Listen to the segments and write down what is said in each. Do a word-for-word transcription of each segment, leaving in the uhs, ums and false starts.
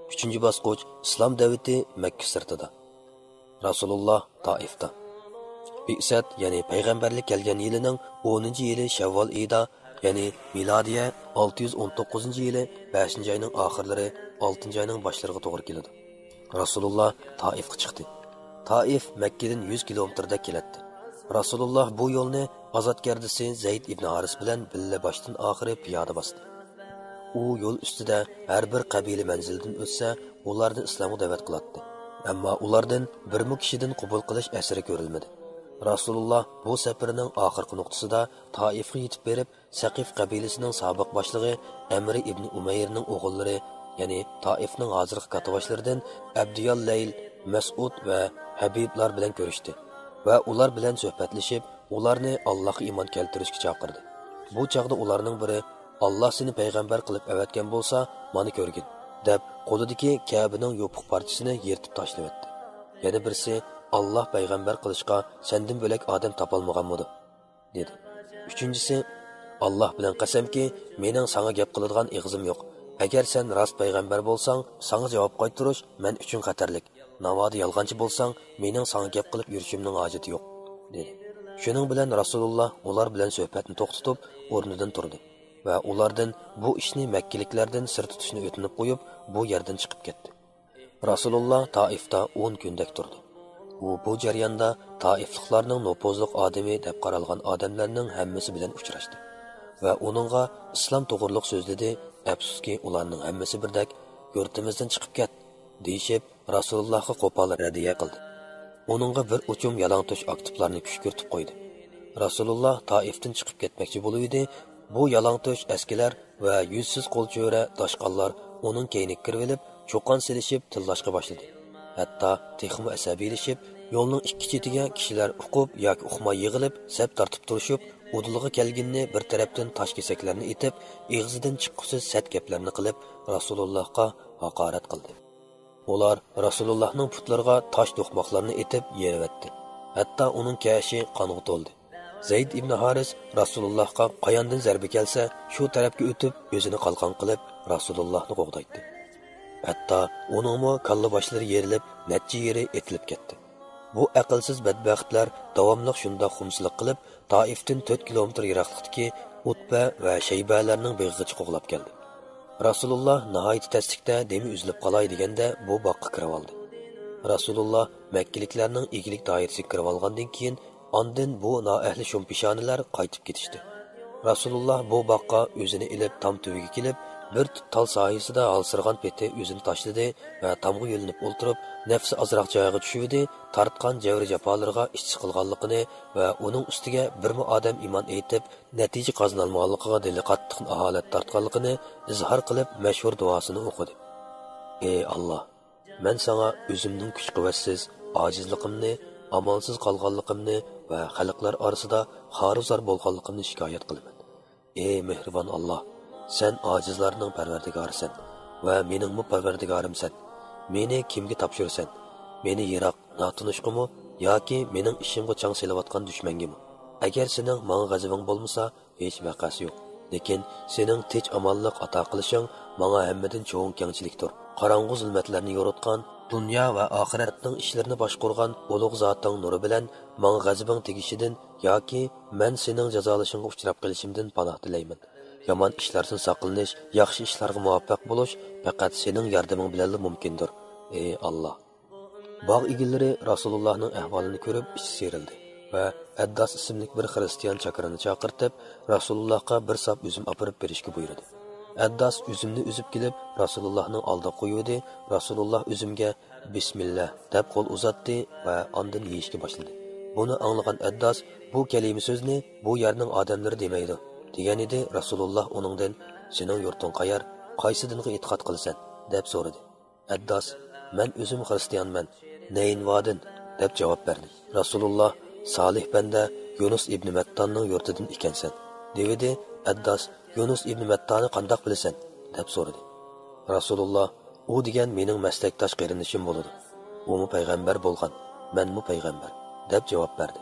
ئۈچىنچى باسقۇچ، ئىسلام دەۋىتى مەككە سىرتىدا. رەسۇلۇللا تائىفتا. بىئسەت، يەنى پەيغەمبەرلىك كەلگەن يىلىنىڭ ئونىنچى يىلى شەۋۋال ئېيىدا، يەنى مىلادىيە ئالتە يۈز ئون توققۇزىنچى يىلى بەشىنچى ئاينىڭ ئاخىرلىرى، ئالتىنچى ئاينىڭ باشلىرىغا توغرا كېلىدۇ. رەسۇلۇللا تائىفقا چىقتى. تائىف مەككىدىن يۈز كىلومېتىردەك كېلەتتى. رەسۇلۇللا بۇ يولنى ئازاد گەردىسى زەيد ئىبن ھارىس بىلەن بىللە باشتىن ئاخىرى پىيادە باستى. ئۇ يول ئۈستىدە ھەر بىر قەبىلە مەنزىلدىن ئۆتسە، ئۇلارنى ئىسلامغا دەۋەت قىلاتتى. ئەمما ئۇلاردىن بىرمۇ كىشىدىن قوبۇل قىلىش ئەسىرى كۆرۈلمىدى. رەسۇلۇللا بۇ سەپىرىنىڭ ئاخىرقى نۇقتىسىدا تائىفقا يېتىپ بېرىپ، سەقىف قەبىلىسىنىڭ سابىق باشلىقى ئەمرى ئىبنى ئۇمەيرنىڭ ئوغۇللىرى، يەنى تائىفنىڭ ھازىرقى كاتتىباشلىرىدىن ئەبدىيال لەيل، مەسئۇد ۋە ھەبىبلار بىلەن كۆرۈشتى ۋە ئۇلار بىلەن سۆھبەتلىشىپ، ئۇلارنى ئاللاھقا ئىمان كەلتۈرۈشكە چاقىردى. بۇ چاغدا ئۇلارنىڭ بىرى، «ئاللاھ سېنى پەيغەمبەر قىلىپ ئەۋەتكەن بولسا، مانا كۆرگىن» دەپ، قولىدىكى كەبىنىڭ يوپۇق پارچىسىنى يىرتىپ تاشلىۋەتتى. يەنە بىرسى، «ئاللاھ پەيغەمبەر قىلىشقا سەندىن بۆلەك ئادەم تاپالمىغانمىدۇ؟» دېدى. ئۈچىنچىسى، «ئاللاھ بىلەن قەسەمكى، مېنىڭ ساڭا گەپ قىلىدىغان ئېغىزىم يوق. ئەگەر سەن راست پەيغەمبەر بولساڭ، ساڭا جاۋاب قايتۇرۇش مەن ئۈچۈن خەتەرلىك. ناۋادا يالغانچى بولساڭ، مېنىڭ ساڭا گەپ قىلىپ يۈرۈشۈمنىڭ ھاجىتى يوق» دېدى. شۇنىڭ بىلەن رەسۇلۇللا ئۇلار بىلەن سۆھبەتنى توختىتىپ، ئورنىدىن تۇردى ۋە ئۇلاردىن بۇ ئىشنى مەككىلىكلەردىن سىر تۇتۇشنى ئۆتۈنۈپ قويۇپ، بۇ يەردىن چىقىپ كەتتى. رەسۇلۇللا تائىفتا ئون كۈندەك تۇردى. ئۇ بۇ جەرياندا تائىفلىقلارنىڭ نوپۇزلۇق ئادىمى دەپ قارالغان ئادەملەرنىڭ ھەممىسى بىلەن ئۇچراشتى ۋە ئۇنىڭغا ئىسلام توغرۇلۇق سۆزلىدى. ئەپسۇسكى، ئۇلارنىڭ ھەممىسى بىردەك، «يۇرتىمىزدىن چىقىپ كەت» دېيىشىپ، رەسۇلۇللاھقا قوپال رەددىيە قىلدى. ئۇنىڭغا بىر ئۇچۇم يالاڭتۆش ئاكتىپلارنى كۈشكۈرتۈپ قويدى. رەسۇلۇللا تائىفتىن چىقىپ كەتمەكچى بولۇۋىدى، بۇ يالاڭتۆش ئەسكىلەر ۋە يۈزسىز قولچۆرە داشقاللار ئۇنىڭ كەينىگە كىرىۋېلىپ، چۇقان سېلىشىپ تىللاشقا باشلىدى. ھەتتا تېخىمۇ ئەسەبىيلىشىپ، يولنىڭ ئىككى چېتىگە كىشىلەر ئۇقۇپ ياكى ئۇقماي يىغىلىپ، سەپ تارتىپ تۇرۇشۇپ، ئۇدۇلغا كەلگىنىنى بىر تەرەپتىن تاش كېسەكلەرنى ئېتىپ، ئېغىزىدىن چىققۇسىز سەت گەپلەرنى قىلىپ، رەسۇلۇللاھقا ھاقارەت قىلدى. ئۇلار رەسۇلۇللاھنىڭ پۇتلىرىغا تاش دوقماقلارنى ئېتىپ يېرىۋەتتى. ھەتتا ئۇنىڭ كەشى قانغا تولدى. زەيد ئىبن ھارىس رەسۇلۇللاھقا قاياندىن زەربە كەلسە، شۇ تەرەپكە ئۆتۈپ، ئۆزىنى قالقان قىلىپ، رەسۇلۇللاھنى قوغدايتتى. ھەتتا ئۇنىڭمۇ كاللا باشلىرى يېرىلىپ، نەچچە يېرى ئېتىلىپ كەتتى. بۇ ئەقىلسىز بەدبەختلەر داۋاملىق شۇنداق خۇمسىلىق قىلىپ، تائىفتىن تۆت كىلومېتىر يىراقلىقتىكى ئۇتبە ۋە شەيبەلەرنىڭ بېغىغىچە قوغلاپ كەلدى. رەسۇلۇللا ناھايىتى تەسلىكتە دېمى ئۈزۈلۈپ قالاي دېگەندە بۇ باغقا كىرىۋالدى. رەسۇلۇللا مەككىلىكلەرنىڭ ئىگىلىك دائىرىسىگە كىرىۋالغاندىن كېيىن، ئاندىن بۇ نائەھلى شۇمپىشانىلەر قايتىپ كېتىشتى. رەسۇلۇللا بۇ باغقا ئۆزىنى ئېلىپ تام تۈۋىگە كېلىپ، بىر تۈپ تال سايىسىدا ھالسىرىغان پېتى ئۆزىنى تاشلىدى ۋە تامغا يۆلىنىپ ئولتۇرۇپ، نەپسى ئازراق جايىغا چۈشۈۋىدى، تارتقان جەۋرى جاپالىرىغا ئىچ سىقىلغانلىقىنى ۋە ئۇنىڭ ئۈستىگە بىرمۇ ئادەم ئىمان ئېيتىپ، نەتىجە قازىنالمىغانلىقىغا دىلى قاتتىق ناھالەت تارتقانلىقىنى ئىزھار قىلىپ، مەشھۇر دۇئاسىنى ئوقۇدى. ئى ئاللا، مەن ساڭا ئۆزۈمنىڭ كۈچ-قۇۋۋەتسىز، ئاجىزلىقىمنى، ئامالسىز قالغانلىقىمنى ۋە خەلقلەر ئارىسىدا خارۇزار بولغانلىقىمنى شىكايەت قىلىمەن. ئى مېھرىبان ئاللا، سەن ئاجىزلارنىڭ پەرۋەردىگارىسەن ۋە مېنىڭمۇ پەرۋەردىگارىمسەن. مېنى كىمگە تاپشۇرىسەن؟ مېنى يىراق ناتونۇشقىمۇ ياكى مېنىڭ ئىشىمغا چاڭ سېلىۋاتقان دۈشمەنگىمۇ؟ ئەگەر سېنىڭ ماڭا غەزىپىڭ بولمىسا، ھېچ ۋەقەسى يوق. لېكىن سېنىڭ تىنچ-ئامانلىق ئاتا قىلىشىڭ ماڭا ھەممىدىن چوڭ كەڭچىلىكتۇر. قاراڭغۇ زۇلمەتلەرنى يورۇتقان، دۇنيا ۋە ئاخىرەتنىڭ ئىشلىرىنى باشقۇرغان ئۇلۇغ زاتىڭ نۇرى بىلەن ماڭا غەزىپىڭ تېگىشىدىن ياكى مەن سېنىڭ جازالىشىڭغا ئۇچراپ قېلىشىمدىن پاناھ تىلەيمەن. يامان ئىشلاردىن ساقلىنىش، ياخشى ئىشلارغا مۇۋەپپەق بولۇش پەقەت سېنىڭ ياردىمىڭ بىلەنلا مۇمكىندۇر، ئى ئاللا. باغ ئىگىلىرى رەسۇلۇللاھنىڭ ئەھۋالىنى كۆرۈپ ئىچى سىيرىلدى ۋە ئەدداس ئىسىملىك بىر خىرىستىيان چاكىرىنى چاقىرتىپ، رەسۇلۇللاھقا بىر ساپ ئۈزۈم ئاپىرىپ بېرىشكە بۇيرۇدى. ئەدداس ئۈزۈمنى ئۈزۈپ كېلىپ، رەسۇلۇللاھنىڭ ئالدىغا قويۇۋىدى. رەسۇلۇللاھ ئۈزۈمگە «بىسمىللا» دەپ قول ئۇزاتتى ۋە ئاندىن يېيىشكە باشلىدى. بۇنى ئاڭلىغان ئەدداس، «بۇ كەلىمە سۆزنى بۇ يەرنىڭ ئادەملىرى دېمەيدۇ» دېگەنىدى. رەسۇلۇللاھ ئۇنىڭدىن، «سېنىڭ يۇرتۇڭ قەيەر؟ قايسى دىنغا ئېتىقاد قىلىسەن؟» دەپ سورىدى. ئەدداس، «مەن ئۆزۈم خىرىستىيانمەن، نەينۋادىن» دەپ جاۋاب بەردى. رەسۇلۇللاھ، «سالىھ بەندە يۇنۇس ئىبنى مەتتاننىڭ يۇرتىدىن ئىكەنسەن» دېۋىدى. ئەدداس، «يۇنۇس ئىبنى مەتتانى قانداق بىلىسەن؟» دەپ سورىدى. رەسۇلۇللاھ، «ئۇ دېگەن مېنىڭ مەسلەكداش قېرىندىشىم بولىدۇ. ئۇمۇ پەيغەمبەر بولغان، مەنمۇ پەيغەمبەر» دەپ جاۋاب بەردى.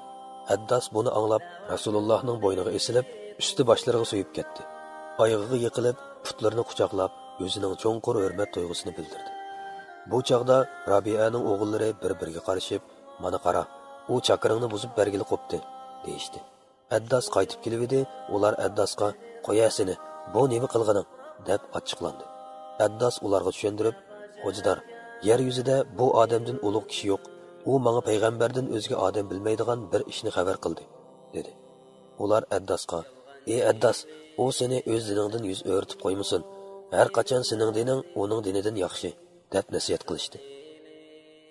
ئەدداس بۇنى ئاڭلاپ، رەسۇلۇللاھنىڭ بوينىغا ئېسىلىپ، ئۈستى باشلىرىغا سۆيۈپ كەتتى. ئايىغىغا يىقىلىپ، پۇتلىرىنى قۇچاقلاپ، ئۆزىنىڭ چوڭقۇر ھۆرمەت تۇيغۇسىنى بىلدۈردى. بۇ چاغدا رابىئەنىڭ ئوغۇللىرى بىر-بىرىگە قارىشىپ، مانا قارا، ئۇ چاكىرىڭنى بۇزۇپ بەرگىلى قوپتى، دېيىشتى. ئەدداس قايتىپ كېلىۋىدى، ئۇلار ئەدداسقا، قويە سېنى، بۇ نېمە قىلغىنىڭ؟ دەپ ئاچچىقلاندى. ئەدداس ئۇلارغا چۈشەندۈرۈپ، خوجىدار، يەر يۈزىدە بۇ ئادەمدىن ئۇلۇغ كىشى يوق، ئۇ ماڭا پەيغەمبەردىن ئۆزگە ئادەم بىلمەيدىغان بىر ئىشنى خەۋەر قىلدى، دېدى. ئۇلار ئەدداسقا، ئى ئەدداس، ئۇ سېنى ئۆز دىنىڭدىن يۈز ئۆرۈتۈپ قويمىسۇن، ھەر قاچان سېنىڭ دىنىڭ ئۇنىڭ دىنىدىن ياخشى، دەپ نەسىھەت قىلىشتى.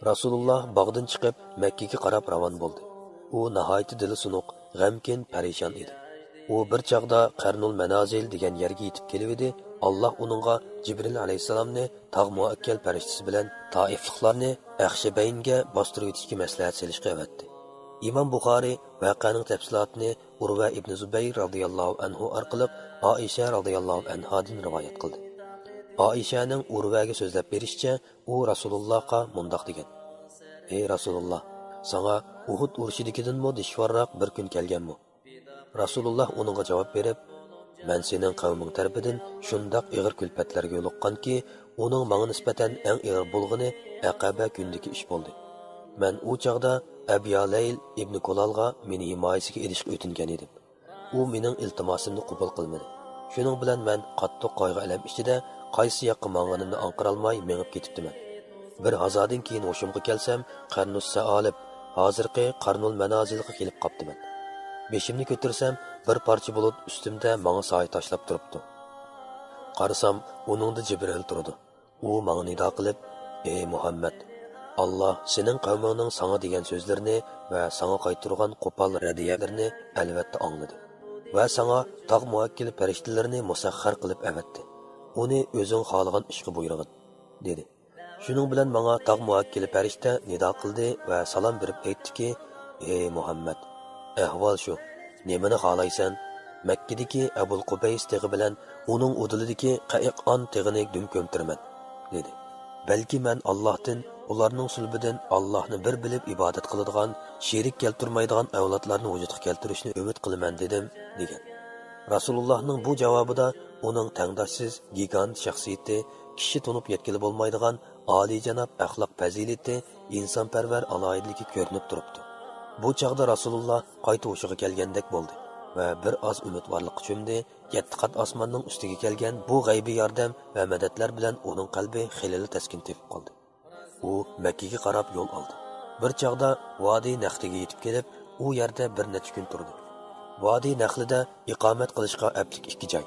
رەسۇلۇللا باغدىن چىقىپ، مەككىگە قاراپ راۋان بولدى. ئۇ ناھايىتى دىلى سۇنۇق، غەمكىن، پەرىشان ئىدى. ئۇ بىر چاغدا قەرنۇل مەنازىل دېگەن يەرگە يېتىپ كېلىۋىدى، ئاللا ئۇنىڭغا جىبرىل ئەلەيھىسسالامنى تاغ مۇئەككەل پەرىشتىسى بىلەن تائىفلىقلارنى ئەخشىبەينگە باستۇرۇۋېتىشكە مەسلىھەت سېلىشقا ئەۋەتتى. ئىمام بۇخارىي ۋەقەنىڭ تەپسىلاتىنى ئۇرۋە ئىبنى زۇبەير رازىياللاھۇ ئەنھۇ ئارقىلىق ئائىشە رازىياللاھۇ ئەنھادىن رىۋايەت قىلدى. ئائىشەنىڭ ئۇرۋەگە سۆزلەپ بېرىشىچە، ئۇ رەسۇلۇللاغا مۇنداق دېگەن: «ئەي رەسۇلۇللا، ساڭا ئۇھۇد ئۇرۇشىدىكىدىنمۇ دىشۋارراق بىر كۈن كەلگەنمۇ؟» رەسۇلۇللا ئۇنىڭغا جاۋاب بېرىپ، «مەن سېنىڭ قەۋمىڭ تەرىپىدىن شۇنداق ئېغىر كۈلپەتلەرگە يولۇققانكى، ئۇنىڭ ماڭا نىسبەتەن ئەڭ ئېغىر بولغىنى ئەقەبە كۈنىدىكى ئىش بولدى. مەن ئۇ چاغدا ئەبيالەيل ئىبنى كۇلالغا مېنى ھىمايىسىگە ئېلىشقا ئۆتۈنگەن ئىدىم. ئۇ مېنىڭ ئىلتىماسىمنى قوبۇل قىلمىدى. شۇنىڭ بىلەن مەن قاتتىق قايغۇ-ئەلەم ئىچىدە قايسى ياققا ماڭغىنىمنى ئاڭقىرالماي مېڭىپ كېتىپتىمەن. بىر ھازادىن كېيىن ھوشۇمغا كەلسەم، قەرنۇس سەئالىب، ھازىرقى قەرنۇل مەنازىلغا كېلىپ قاپتىمەن. بېشىمنى كۆتۈرسەم، بىر پارچە بۇلۇت ئۈستۈمدە ماڭا سايە تاشلاپ تۇرۇپتۇ. قارىسام، ئۇنىڭدا جىبرىئىل تۇرىدۇ. ئۇ ماڭا نىدا قىلىپ، ئەي مۇھەممەد، ئاللا سېنىڭ قەۋمىڭنىڭ ساڭا دېگەن سۆزلىرىنى ۋە ساڭا قايتۇرغان قوپال رەددىيەلىرىنى ئەلۋەتتە ئاڭلىدى ۋە ساڭا تاغ مۇئەككىل پەرىشتىلىرىنى مۇسەخخەر قىلىپ ئەۋەتتى. ئۇنى ئۆزۈڭ خالىغان ئىشقا بۇيرۇغىن، دېدى. شۇنىڭ بىلەن ماڭا تاغ مۇئەككىلى پەرىشتە نىدا قىلدى ۋە سالام بېرىپ ئېيتتىكى، ئەي مۇھەممەد، ئەھۋال شۇ، نېمىنى خالايسەن؟ مەككىدىكى ئەبۇل قۇبەيس تېغى بىلەن ئۇنىڭ ئۇدۇلىدىكى قەئىقئان تېغىنى دۈم كۆمتۈرىمەن، دېدى. بەلكى مەن ئاللاھتىن ئۇلارنىڭ سۈلبىدىن ئاللاھنى بىر بىلىپ ئىبادەت قىلىدىغان، شېرىك كەلتۈرمەيدىغان ئەۋلادلارنى ۋۇجۇدقا كەلتۈرۈشنى ئۈمىد قىلىمەن، دېدىم، دېگەن. رەسۇلۇللاھنىڭ بۇ جاۋابىدا ئۇنىڭ تەڭداشسىز، گىگانت شەخسىيىتى، كىشى تونۇپ يەتكىلى بولمايدىغان ئالىيجاناب ئەخلاق پەزىلىتى، ئىنسانپەرۋەر ئالاھىدىلىكى كۆرۈنۈپ تۇرۇپتۇ. بۇ چاغدا رەسۇلۇللا قايتا ھوشىغا كەلگەندەك بولدى ۋە بىر ئاز ئۈمىدۋارلىققا چۆمدى، يەتتە قات ئاسماننىڭ ئۈستىگە كەلگەن بۇ غەيبىي ياردەم ۋە مەدەتلەر بىلەن ئۇنىڭ قەلبى خېلىلا تەسكىن تېپىپ قالدى. ئۇ مەككىگە قاراپ يول ئالدى. بىر چاغدا ۋادى نەخلىگە يېتىپ كېلىپ، ئۇ يەردە بىر نەچچە كۈن تۇردى. ۋادى نەخلىدە ئىقامەت قىلىشقا ئەپلىك ئىككى جاي،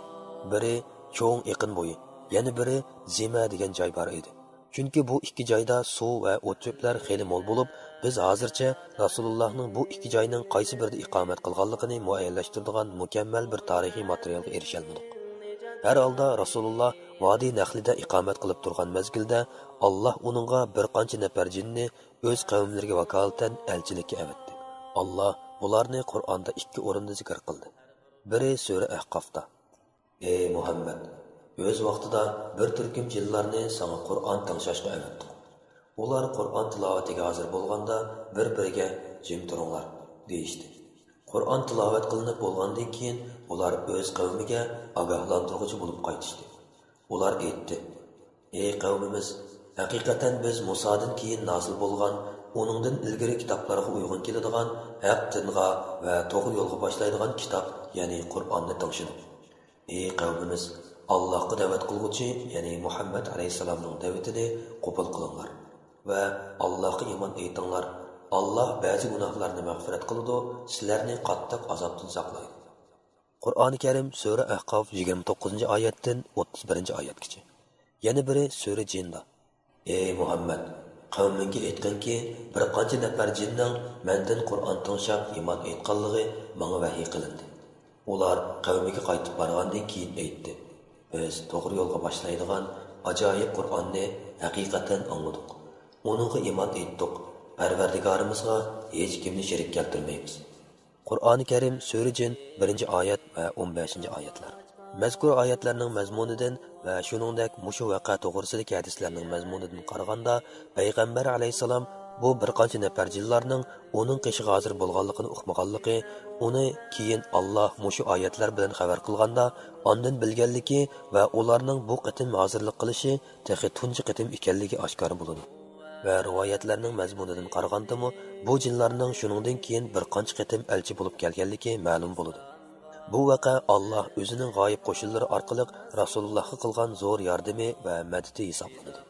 بىرى چوڭ ئېقىن بويى، يەنە بىرى زىمە دېگەن جاي بار ئىدى. چۈنكى بۇ ئىككى جايدا سۇ ۋە ئوت-چۆپلەر خېلى مول بولۇپ، بىز ھازىرچە رەسۇلۇللاھنىڭ بۇ ئىككى جاينىڭ قايسى بىرىدە ئىقامەت قىلغانلىقىنى مۇئەييەنلەشتۈرىدىغان مۇكەممەل بىر تارىخىي ماتېرىيالغا ئېرىشەلمىدۇق. ھەر ھالدا رەسۇلۇللا ۋادى نەخلىدە ئىقامەت قىلىپ تۇرغان مەزگىلدە، ئاللا ئۇنىڭغا بىر قانچە نەپەر جىننى ئۆز قەۋملىرىگە ۋاكالىتەن ئەلچىلىككە ئەۋەتتى. ئاللا بۇلارنى قۇرئاندا ئىككى ئورۇندا زىكىر قىلدى. بىرى سۈرە ئەھقافتا، ئەي مۇھەممەد، ئۆز ۋاقتىدا بىر تۈركۈم جىنلارنى ساڭا قۇرئان تىڭشاشقا ئەۋەتتۇق. ئۇلار قۇرئان تىلاۋىتىگە ھازىر بولغاندا بىر-بىرىگە، جىم تۇرۇڭلار، دېيىشتى. قۇرئان تىلاۋەت قىلىنىپ بولغاندىن كېيىن، ئۇلار ئۆز قەۋمىگە ئاگاھلاندۇرغۇچى بولۇپ قايتىشتى. ئۇلار ئېيتتى، ئەي قەۋمىمىز، ھەقىقەتەن بىز مۇسادىن كېيىن نازىل بولغان، ئۇنىڭدىن ئىلگىرى كىتابلارغا ئۇيغۇن كېلىدىغان ھەق دىنغا ۋە توغرا يولغا باشلايدىغان كىتاب، يەنى قۇرئاننى تىڭشىدۇق. ئەي قەۋمىمىز، ئاللاھقا دەۋەت قىلغۇچى، يەنى مۇھەممەد ئەلەيھىسسالامنىڭ دەۋىتىنى قوبۇل قىلىڭلار ۋە ئاللاھقا ئىمان ئېيتىڭلار. ئاللاھ بەزى گۇناھلارنى مەغپىرەت قىلىدۇ، سىلەرنى قاتتىق ئازابتىن ساقلايدۇ. قۇرئانى كەرىم، سۈرە ئەھقاف، يىگىرمە توققۇزىنچى ئايەتتىن ئوتتۇز بىرىنچى ئايەتكىچە. يەنە بىرى سۈرە جىندا، ئەي مۇھەممەد، قەۋمىڭگە ئېيتقىنكى، بىر قانچە نەپەر جىننىڭ مەندىن قۇرئان تىڭشاپ ئىمان ئېيتقانلىقى ماڭا ۋەھىي قىلىندى. ئۇلار قەۋمىگە قايتىپ بارغاندىن كېيىن ئېيتتى، بىز توغرا يولغا باشلايدىغان ئاجايىپ قۇرئاننى ھەقىقەتەن ئاڭلىدۇق. ئۇنىڭغا ئىمان ئېيتتۇق. پەرۋەردىگارىمىزغا ھېچكىمنى شېرىك كەلتۈرمەيمىز. قۇرئانى كەرىم، سۈرە جىن، بىرىنچى ئايەت ۋە ئون بەشىنچى ئايەتلەر. مەزكۇر ئايەتلەرنىڭ مەزمۇنىدىن ۋە شۇنىڭدەك مۇشۇ ۋەقە توغرىسىدىكى ھەدىسلەرنىڭ مەزمۇنىدىن قارىغاندا، پەيغەمبەر ئەلەيھىسسالام بۇ بىر قانچە نەپەر جىنلارنىڭ ئۇنىڭ قېشىغا ھازىر بولغانلىقىنى ئۇقمىغانلىقى، ئۇنى كېيىن ئاللا مۇشۇ ئايەتلەر بىلەن خەۋەر قىلغاندا ئاندىن بىلگەنلىكى ۋە ئۇلارنىڭ بۇ قېتىم ھازىرلىق قىلىشى تېخى تۇنجى قېتىم ئىكەنلىكى ئاشكارا بولىدۇ. ۋە رىۋايەتلەرنىڭ مەزمۇنىدىن قارىغاندىمۇ، بۇ جىنلارنىڭ شۇنىڭدىن كېيىن بىر قانچە قېتىم ئەلچى بولۇپ كەلگەنلىكى مەلۇم بولىدۇ. بۇ ۋەقە ئاللا ئۆزىنىڭ غايىب قوشۇنلىرى ئارقىلىق رەسۇلۇللاھقا قىلغان زور ياردىمى ۋە مەدىتى ھېسابلىنىدۇ.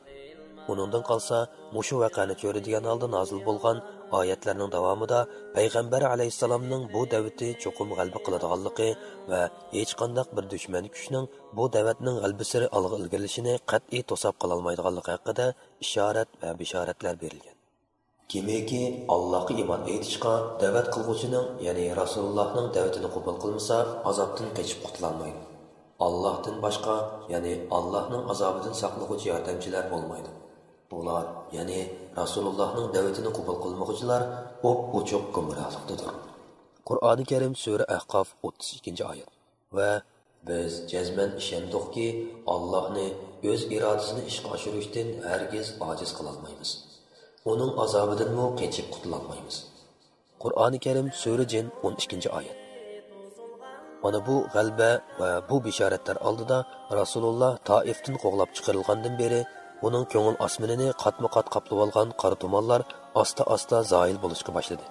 ئۇنىڭدىن قالسا، مۇشۇ ۋەقەنى چۆرىدىگەن ھالدا نازىل بولغان ئايەتلەرنىڭ داۋامىدا پەيغەمبەر ئەلەيھىسسالامنىڭ بۇ دەۋىتى چوقۇم غەلىبە قىلىدىغانلىقى ۋە ھېچقانداق بىر دۈشمەن كۈچنىڭ بۇ دەۋەتنىڭ غەلىبىسىرى ئالغا ئىلگىرىلىشىنى قەتئىي توساپ قالالمايدىغانلىقى ھەققىدە ئىشارەت ۋە بېشارەتلەر بېرىلگەن. كىمكى ئاللاھقا ئىمان ئېيتىشقا دەۋەت قىلغۇچىنىڭ، يەنى رەسۇلۇللاھنىڭ دەۋىتىنى قوبۇل قىلمىسا، ئازابتىن قېچىپ قۇتۇلالمايدۇ. ئاللاھتىن باشقا، يەنى ئاللاھنىڭ ئازابىدىن ساقلىغۇچى ياردەمچىلەر بولمايدۇ. ئۇلار، يەنى رەسۇلۇللاھنىڭ دەۋىتىنى قوبۇل قىلمىغۇچىلار ئوپئوچۇق گۇمراھلىقتىدۇر. قۇرئانى كەرىم، سۈرە ئەھقاف، ئوتتۇز ئىككىنچى ئايەت. ۋە بىز جەزمەن ئىشەندۇقكى، ئاللاھنى ئۆز ئىرادىسىنى ئىشقا ئاشۇرۇشتىن ھەرگىز ئاجىز قىلالمايمىز. ئۇنىڭ ئازابىدىنمۇ قېچىپ قۇتۇلالمايمىز. قۇرئانى كەرىم، سۈرە جىن، ئون ئىككىنچى ئايەت. مانا بۇ غەلىبە ۋە بۇ بېشارەتلەر ئالدىدا رەسۇلۇللا تائىفتىن قوغلاپ چىقىرىلغاندىن بېرى، ئۇنىڭ كۆڭۈل ئاسمىنىنى قاتمۇ قات قاپلىۋالغان قارا تۇمانلار ئاستا-ئاستا زايىل بولۇشقا باشلىدى.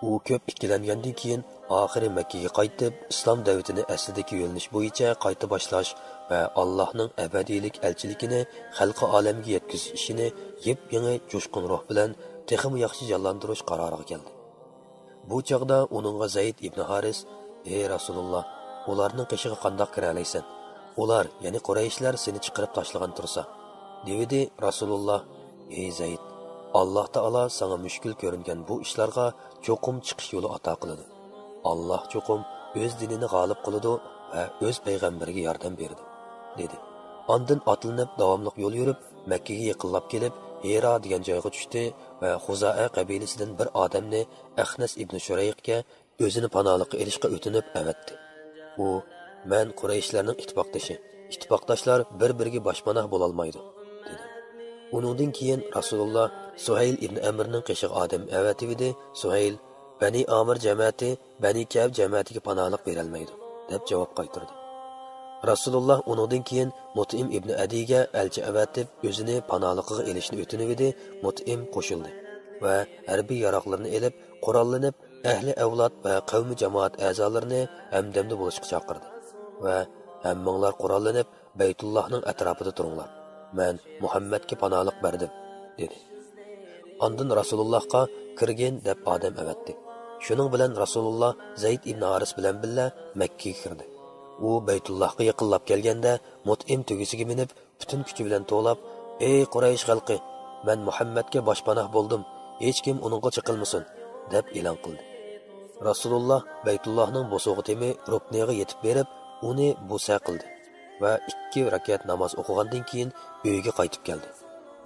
ئۇ كۆپ ئىككىلەنگەندىن كېيىن، ئاخىرى مەككىگە قايتىپ، ئىسلام دەۋىتىنى ئەسلىدىكى يۆنىلىش بويىچە قايتا باشلاش ۋە ئاللاھنىڭ ئەبەدىيلىك ئەلچىلىكىنى خەلقى ئالەمگە يەتكۈزۈش ئىشىنى يېپيېڭى جۇشقۇن روھ بىلەن تېخىمۇ ياخشى جانلاندۇرۇش قارارىغا كەلدى. بۇ چاغدا ئۇنىڭغا زەيد ئىبنى ھارىس، «ئەي رەسۇلۇللا، ئۇلارنىڭ قېشىغا قانداق كىرەلەيسەن؟ ئۇلار، يەنى قۇرەيشلەر سېنى چىقىرىپ تاشلىغان تۇرسا.» دېۋىدى. رەسۇلۇللا، «ئەي زەيد، ئاللاھ تائالا ساڭا مۈشكۈل كۆرۈنگەن بۇ ئىشلارغا چوقۇم چىقىش يولى ئاتا قىلىدۇ. ئاللاھ چوقۇم ئۆز دىنىنى غالىب قىلىدۇ ۋە ئۆز پەيغەمبىرىگە ياردەم بېرىدۇ.» دېدى. ئاندىن ئاتلىنىپ داۋاملىق يول يۈرۈپ، مەككىگە يېقىنلاپ كېلىپ، ھىرا دېگەن جايغا چۈشتى ۋە خۇزائە قەبىلىسىدىن بىر ئادەمنى ئەخنەس ئىبنى شۇرەيققە ئۆزىنى پاناھلىققا ئېلىشقا ئۆتۈنۈپ ئەۋەتتى. ئۇ، «مەن قۇرەيشلەرنىڭ ئىتتىپاقدىشى. ئىتتىپاقداشلار بىر-بىرىگە باشپاناھ بولالمايدۇ.» دېدى. ئۇنىڭدىن كېيىن رەسۇلۇللا سۇھەيل ئىبنى ئەمرنىڭ قېشىغا ئادەم ئەۋەتىۋىدى. سۇھەيل، «بەنى ئامىر جەمەتى بەنى كەئب جەمەتىگە پاناھلىق بېرەلمەيدۇ» دەپ جاۋاب قايتۇردى. رەسۇلۇللا ئۇنىڭدىن كېيىن مۇتئىم ئىبنى ئەدىگە ئەلچى ئەۋەتىپ، ئۆزىنى پاناھلىقىغا ئېلىشنى ئۆتۈنۈۋىدى. مۇتئىم قوشۇلدى ۋە ھەربىي ياراغلىرىنى ئېلىپ، قوراللىنىپ، ئەھلى ئەۋلاد ۋە قەۋمى جامائەت ئەزالىرىنى ھەمدەمدە بولۇشقا چاقىردى ۋە، «ھەممىڭلار قوراللىنىپ، بەيتۇللاھنىڭ ئەتراپىدا تۇرۇڭلار. مەن مۇھەممەدكە پاناھلىق بەردىم.» دېدى. ئاندىن رەسۇلۇللاھقا «كىرگىن» دەپ ئادەم ئەۋەتتى. شۇنىڭ بىلەن رەسۇلۇللا زەيد ئىبنى ھارىس بىلەن بىللە مەككىگە كىردى. ئۇ بەيتۇللاھقا يېقىنلاپ كەلگەندە، مۇتئىم تۆگىسىگە مىنىپ، پۈتۈن كۈچى بىلەن توۋلاپ، «ئەي قۇرەيش خەلقى، مەن مۇھەممەدكە باشپاناھ بولدۇم، ھېچكىم ئۇنىڭغا چېقىلمىسۇن» دەپ ئېلان قىلدى. رەسۇلۇللا بەيتۇللاھنىڭ بوسۇغا تېمى رۇكنىغا يېتىپ بېرىپ، ئۇنى بوسە قىلدى ۋە ئىككى رەكەت ناماز ئوقۇغاندىن كېيىن ئۆيىگە قايتىپ كەلدى.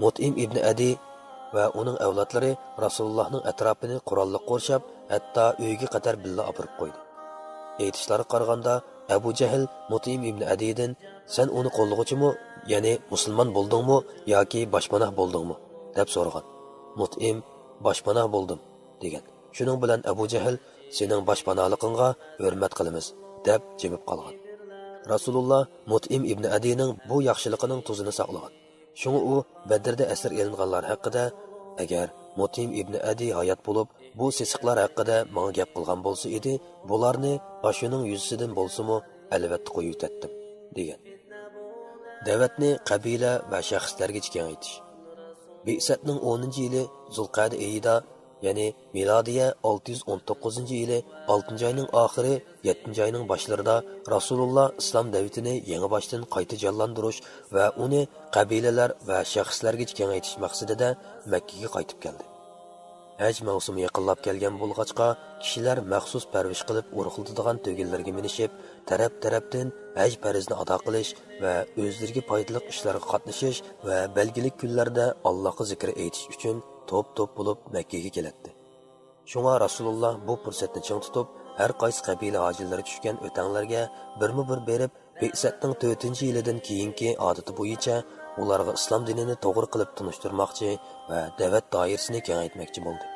مۇتئىم ئىبنى ئەدى ۋە ئۇنىڭ ئەۋلادلىرى رەسۇلۇللاھنىڭ ئەتراپىنى قوراللىق قورشاپ، ھەتتا ئۆيىگە قەدەر بىللە ئاپىرىپ قويدى. ئېيتىشلارغا قارىغاندا، ئەبۇ جەھىل مۇتئىم ئىبنى ئەدىدىن، «سەن ئۇنى قوللىغۇچىمۇ، يەنى مۇسۇلمان بولدۇڭمۇ ياكى باشپاناھ بولدۇڭمۇ؟» دەپ سورىغان. مۇتئىم، «باشپاناھ بولدۇم» دېگەن. شۇنىڭ بىلەن ئەبۇ جەھىل، «سېنىڭ باشپاناھلىقىڭغا ھۆرمەت قىلىمىز» دەپ جىمىپ قالغان. رەسۇلۇللا مۇتئىم ئىبنى ئەدىنىڭ بۇ ياخشىلىقىنىڭ تۇزىنى ساقلىغان. شۇڭا ئۇ بەدرىدە ئەسىر ئېلىنغانلار ھەققىدە، «ئەگەر مۇتئىم ئىبنى ئەدى ھايات بولۇپ، بۇ سېسىقلار ھەققىدە ماڭا گەپ قىلغان بولسا ئىدى، بۇلارنى ئاشۇنىڭ يۈزىسىدىن بولسىمۇ ئەلۋەتتە قويۇۋېتەتتىم» دېگەن. دەۋەتنى قەبىلە ۋە شەخسلەرگىچە كېڭەيتىش. بىئسەتنىڭ ئونىنچى يىلى زۇلقەدە ئېيىدا، يەنى مىلادىيە ئالتە يۈز ئون توققۇزىنچى يىلى ئالتىنچى ئاينىڭ ئاخىرى، يەتتىنچى ئاينىڭ باشلىرىدا رەسۇلۇللا ئىسلام دەۋىتىنى يېڭىباشتىن قايتا جانلاندۇرۇش ۋە ئۇنى قەبىلىلەر ۋە شەخسلەرگىچە كېڭەيتىش مەقسىتىدە مەككىگە قايتىپ كەلدى. ھەج مەۋسۇمى يېقىنلاپ كەلگەن بولغاچقا، كىشىلەر مەخسۇس پەرۋىش قىلىپ ئورۇقلىتىدىغان تۆگىلەرگە مىنىشىپ، تەرەپ-تەرەپتىن ھەج پەرزىنى ئادا قىلىش ۋە ئۆزلىرىگە پايدىلىق ئىشلارغا قاتنىشىش ۋە بەلگىلىك كۈنلەردە ئاللاغا زىكىر ئېيتىش ئۈچۈن توپ-توپ بولۇپ مەككىگە كېلەتتى. شۇڭا رەسۇلۇللا بۇ پۇرسەتنى چىڭ تۇتۇپ، ھەر قايسى قەبىلە ھاجىلىرى چۈشكەن ئۆتەڭلەرگە بىرمۇ بىر بېرىپ، بىئسەتنىڭ تۆتىنچى يىلىدىن كېيىنكى ئادىتى بويىچە ئۇلارغا ئىسلام دىنىنى توغرا قىلىپ تونۇشتۇرماقچى ۋە دەۋەت دائىرىسىنى كېڭەيتمەكچى بولدى.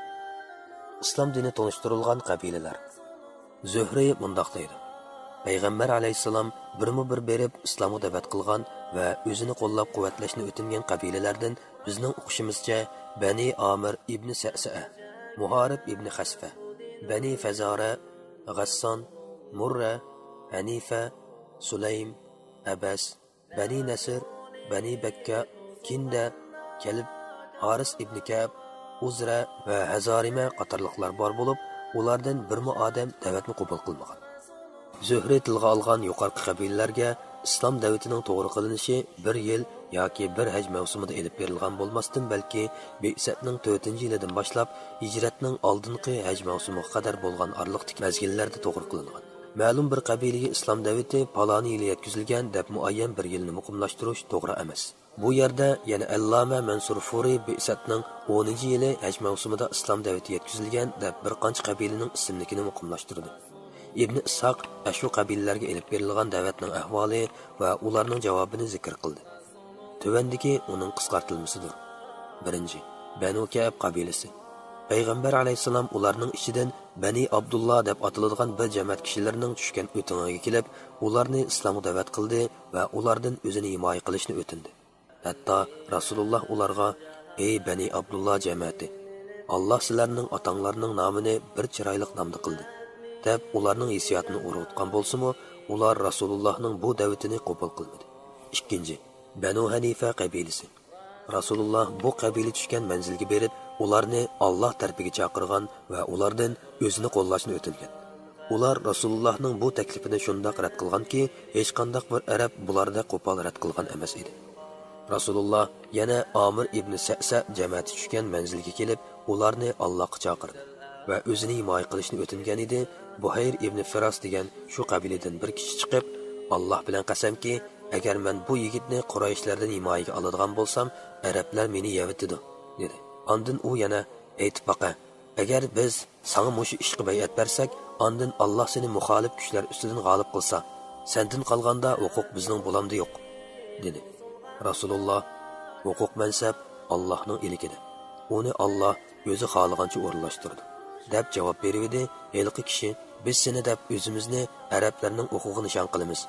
ئىسلام دىنى تونۇشتۇرۇلغان قەبىلىلەر. زۆھرى مۇنداق دەيدۇ: پەيغەمبەر ئەلەيھىسسالام بىرمۇ بىر بېرىپ ئىسلامغا دەۋەت قىلغان ۋە ئۆزىنى قوللاپ قۇۋۋەتلەشنى ئۆتۈنگەن قەبىلىلەردىن بىزنىڭ ئۇقۇشىمىزچە بەنى ئامىر ئىبنى سەسەئە، مۇھارىب ئىبنى خەسفە، بەنى فەزارە، غەسسان، مۇررە، ھەنىفە، سۇلەيم، ئەبەس، بەنى نەسر، بەنى بەككە، كىندە، كەلب، ھارىس ئىبنى كەب، ئۇزرە ۋە ھەزارىمە قاتارلىقلار بار بولۇپ، ئۇلاردىن بىرمۇ ئادەم دەۋەتنى قوبۇل قىلمىغان. زۆھرى تىلغا ئالغان يۇقىرىقى قەبىلىلەرگە ئىسلام دەۋىتىنىڭ توغرا قىلىنىشى بىر يىل ياكى بىر ھەج مەۋسۇمىدا ئېلىپ بېرىلغان بولماستىن، بەلكى بىئسەتنىڭ تۆتىنچى يىلىدىن باشلاپ ھىجرەتنىڭ ئالدىنقى ھەج مەۋسۇمىغا قەدەر بولغان ئارىلىقتىكى مەزگىللەردە توغرا قىلىنغان. مەلۇم بىر قەبىلىگە ئىسلام دەۋىتى پالانى يىلى يەتكۈزۈلگەن دەپ مۇئەييەن بىر يىلنى مۇقىملاشتۇرۇش توغرا ئەمەس. بۇ يەردە يەنە ئەللامە مەنسۇر فۇرى بىئسەتنىڭ ئونىنچى يىلى ھەج مەۋسۇمىدا ئىسلام دەۋىتى يەتكۈزۈلگەن دەپ بىر قانچە قەبىلىنىڭ ئىسىملىكىنى مۇقىملاشتۇردى. ئىبنى ئىسھاق ئەشۇ قەبىلىلەرگە ئېلىپ بېرىلغان دەۋەتنىڭ ئەھۋالى ۋە ئۇلارنىڭ جاۋابىنى زىكىر قىلدى. تۆۋەندىكى ئۇنىڭ قىسقارتىلمىسىدۇر. بىرىنچى، بەنۇ كەئب قەبىلىسى. پەيغەمبەر ئەلەيھىسسالام ئۇلارنىڭ ئىچىدىن بەنى ئابدۇللا دەپ ئاتىلىدىغان بىر جەمەت كىشىلەرنىڭ چۈشكەن ئۆتۈڭىگە كېلىپ، ئۇلارنى ئىسلامغا دەۋەت قىلدى ۋە ئۇلاردىن ئۆزىنى ھىمايە قىلىشنى ئۆتۈندى. ھەتتا رەسۇلۇللا ئۇلارغا: «ئەي بەنى ئابدۇللا جەمەتى، ئاللا سىلەرنىڭ ئاتاڭلارنىڭ نامىنى بىر چىرايلىق نامدا قىلدى» دەپ، ئۇلارنىڭ ھېسسىياتىنى ئۇرغۇتقان بولسىمۇ، ئۇلار رەسۇلۇللانىڭ بۇ دەۋىتىنى قوبۇل قىلمىدى. ئىككىنچى، بەنۇ ھەنىفە قەبىلىسى. رەسۇلۇللا بۇ قەبىلە چۈشكەن مەنزىلگە بېرىپ، ئۇلارنى ئاللا تەرىپىگە چاقىرغان ۋە ئۇلاردىن ئۆزىنى قوللاشنى ئۆتۈنگەن. ئۇلار رەسۇلۇللانىڭ بۇ تەكلىپىنى شۇنداق رەت قىلغانكى، ھېچقانداق بىر ئەرەب بۇلاردەك قوپال رەت قىلغان ئەمەس ئىدى. رەسۇلۇللا يەنە ئامىر ئىبنى سەسە جەمەتى چۈشكەن مەنزىلگە كېلىپ، ئۇلارنى ئاللاغا چاقىردى ۋە ئۆزىنى ھىمايە قىلىشنى ئۆتۈنگەن ئىدى. بۇھەير ئىبنى فىراس دېگەن شۇ قەبىلىدىن بىر كىشى چىقىپ، «ئاللا بىلەن قەسەمكى، ئەگەر مەن بۇ يىگىتنى قۇرەيشلەردىن ھىمايىگە ئالىدىغان بولسام، ئەرەبلەر مېنى يەۋېتىدۇ» دېدى. ئاندىن ئۇ يەنە: «ئېيتىپ باقە، ئەگەر بىز ساڭا مۇشۇ ئىشقا بەيئەت بەرسەك، ئاندىن ئاللا سېنى مۇخالىپ كۈچلەر ئۈستىدىن غالىب قىلسا، سەندىن قالغاندا ھوقۇق بىزنىڭ بولامدۇ يوق؟» دېدى. رەسۇلۇللا: «ھوقۇق مەنسەپ ئاللانىڭ ئىلكىدە. ئۇنى ئاللا ئۆزى خالىغانچە ئورۇنلاشتۇرىدۇ» دەپ جاۋاب بېرىۋىدى. ھېلىقى كىشى: «بىز سېنى دەپ ئۆزىمىزنى ئەرەبلەرنىڭ ئوقىغا نىشان قىلىمىز.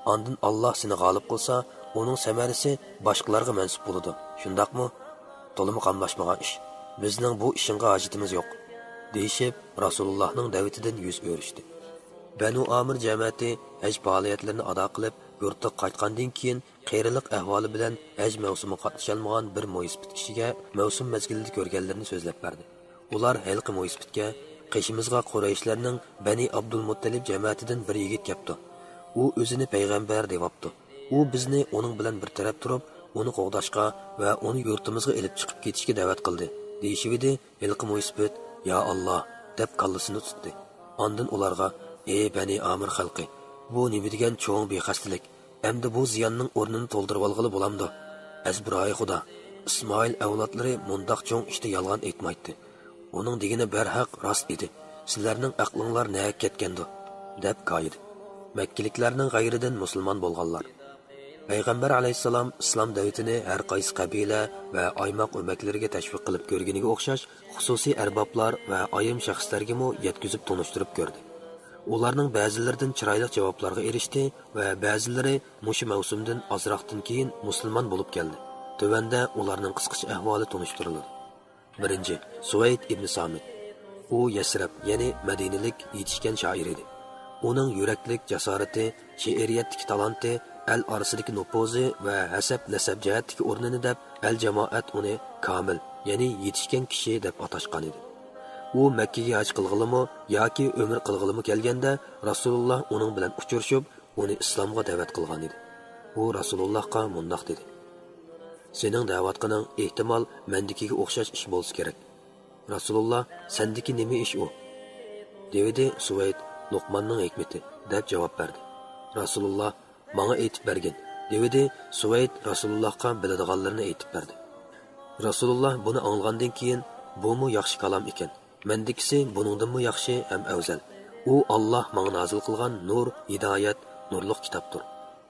ئاندىن ئاللا سېنى غالىب قىلسا، ئۇنىڭ سەمەرىسى باشقىلارغا مەنسۇپ بولىدۇ. شۇنداقمۇ؟ تولىمۇ قاملاشمىغان ئىش. بىزنىڭ بۇ ئىشىڭغا ھاجىتىمىز يوق» دېيىشىپ، رەسۇلۇللانىڭ دەۋىتىدىن يۈز ئۆرۈشتى. بەنۇ ئامىر جەمەتى ھەج پائالىيەتلىرىنى ئادا قىلىپ، يۇرتىغا قايتقاندىن كېيىن، قېرىلىق ئەھۋالى بىلەن ھەج مەۋسۇمىغا قاتنىشالمىغان بىر مويسىپىت كىشىگە مەۋسۇم مەزگىلىدە كۆرگەنلىرىنى سۆزلەپ بەردى. ئۇلار ھېلىقى مويسىپىتكە: «قېشىمىزغا قۇرەيشلەرنىڭ بەنى ئابدۇلمۇتتەلىپ جەمەتىدىن بىر يىگىت كەپتۇ. ئۇ ئۆزىنى پەيغەمبەر دەۋاپتۇ. ئۇ بىزنى ئۇنىڭ بىلەن بىر تەرەپ تۇرۇپ، ئۇنى قوغداشقا ۋە ئۇنى يۇرتىمىزغا ئېلىپ چىقىپ كېتىشكە دەۋەت قىلدى» دېيىشىۋىدى. ھېلىقى مويسىپىت: «يا ئاللا» دەپ كاللىسىنى تۇتتى. ئاندىن ئۇلارغا: «ئەي بەنى ئامىر خەلقى، بۇ نېمە دېگەن چوڭ بىخەستىلىك؟ ئەمدى بۇ زىياننىڭ ئورنىنى تولدۇرۇۋالغىلى بولامدۇ؟ ئەزبىرايى خۇدا، ئىسمائىل ئەۋلادلىرى مۇنداق چوڭ ئىشتا يالغان ئېيتمايتتى. ئۇنىڭ دېگىنى بەرھەق راست ئىدى. سىلەرنىڭ ئەقلىڭلار نەگە كەتكەندۇ؟» دەپ كايىدى. مەككىلىكلەرنىڭ غەيرىدىن مۇسۇلمان بولغانلار. پەيغەمبەر ئەلەيھىسسالام ئىسلام دەۋىتىنى ھەر قايسى قەبىلە ۋە ئايماق ئۆمەكلىرىگە تەشۋىق قىلىپ كۆرگىنىگە ئوخشاش، خۇسۇسىي ئەربابلار ۋە ئايرىم شەخسلەرگىمۇ يەتكۈزۈپ تونۇشتۇرۇپ كۆردى. ئۇلارنىڭ بەزىلىرىدىن چىرايلىق جاۋابلارغا ئېرىشتى ۋە بەزىلىرى مۇشۇ مەۋسۇمدىن ئازراقتىن كېيىن مۇسۇلمان بولۇپ كەلدى. تۆۋەندە ئۇلارنىڭ قىسقىچە ئەھۋالى تونۇشتۇرۇلىدۇ. بىرىنچى، سۇۋەيد ئىبن سامىت. ئۇ يەسرەب، يەنى مەدىنىلىك يېتىشكەن شائىر ئىدى. ئۇنىڭ يۈرەكلىك جاسارىتى، شېئىرىيەتتىكى تالانتى، ئەل ئارىسىدىكى نوپۇزى ۋە ھەسەب-نەسەب جەھەتتىكى ئورنىنى دەپ، ئەل جامائەت ئۇنى كامىل، يەنى يېتىشكەن كىشى دەپ ئاتاشقان ئىدى. ئۇ مەككىگە ھەج قىلغىلىمۇ ياكى ئۆمرە قىلغىلىمۇ كەلگەندە، رەسۇلۇللا ئۇنىڭ بىلەن ئۇچرىشىپ، ئۇنى ئىسلامغا دەۋەت قىلغان ئىدى. ئۇ رەسۇلۇللاھقا مۇنداق دېدى: «سېنىڭ دەۋاتقىنىڭ ئېھتىمال مەندىكىگە ئوخشاش ئىش بولسا كېرەك.» رەسۇلۇللا: «سەندىكى نېمە ئىش ئۇ؟» دېۋىدى. سۇۋەيد: «لوقماننىڭ ھېكمىتى» دەپ جاۋاب بەردى. رەسۇلۇللا: «ماڭا ئېيتىپ بەرگىن» دېۋىدى. سۇۋەيد رەسۇلۇللاھقا بىلىدىغانلىرىنى ئېيتىپ بەردى. رەسۇلۇللا بۇنى ئاڭلىغاندىن كېيىن: «بۇمۇ ياخشى كالام ئىكەن. مەندىكىسى بۇنىڭدىنمۇ ياخشى ھەم ئەۋزەل. ئۇ ئاللا ماڭا نازىل قىلغان نۇر، ھىدايەت، نۇرلۇق كىتابتۇر»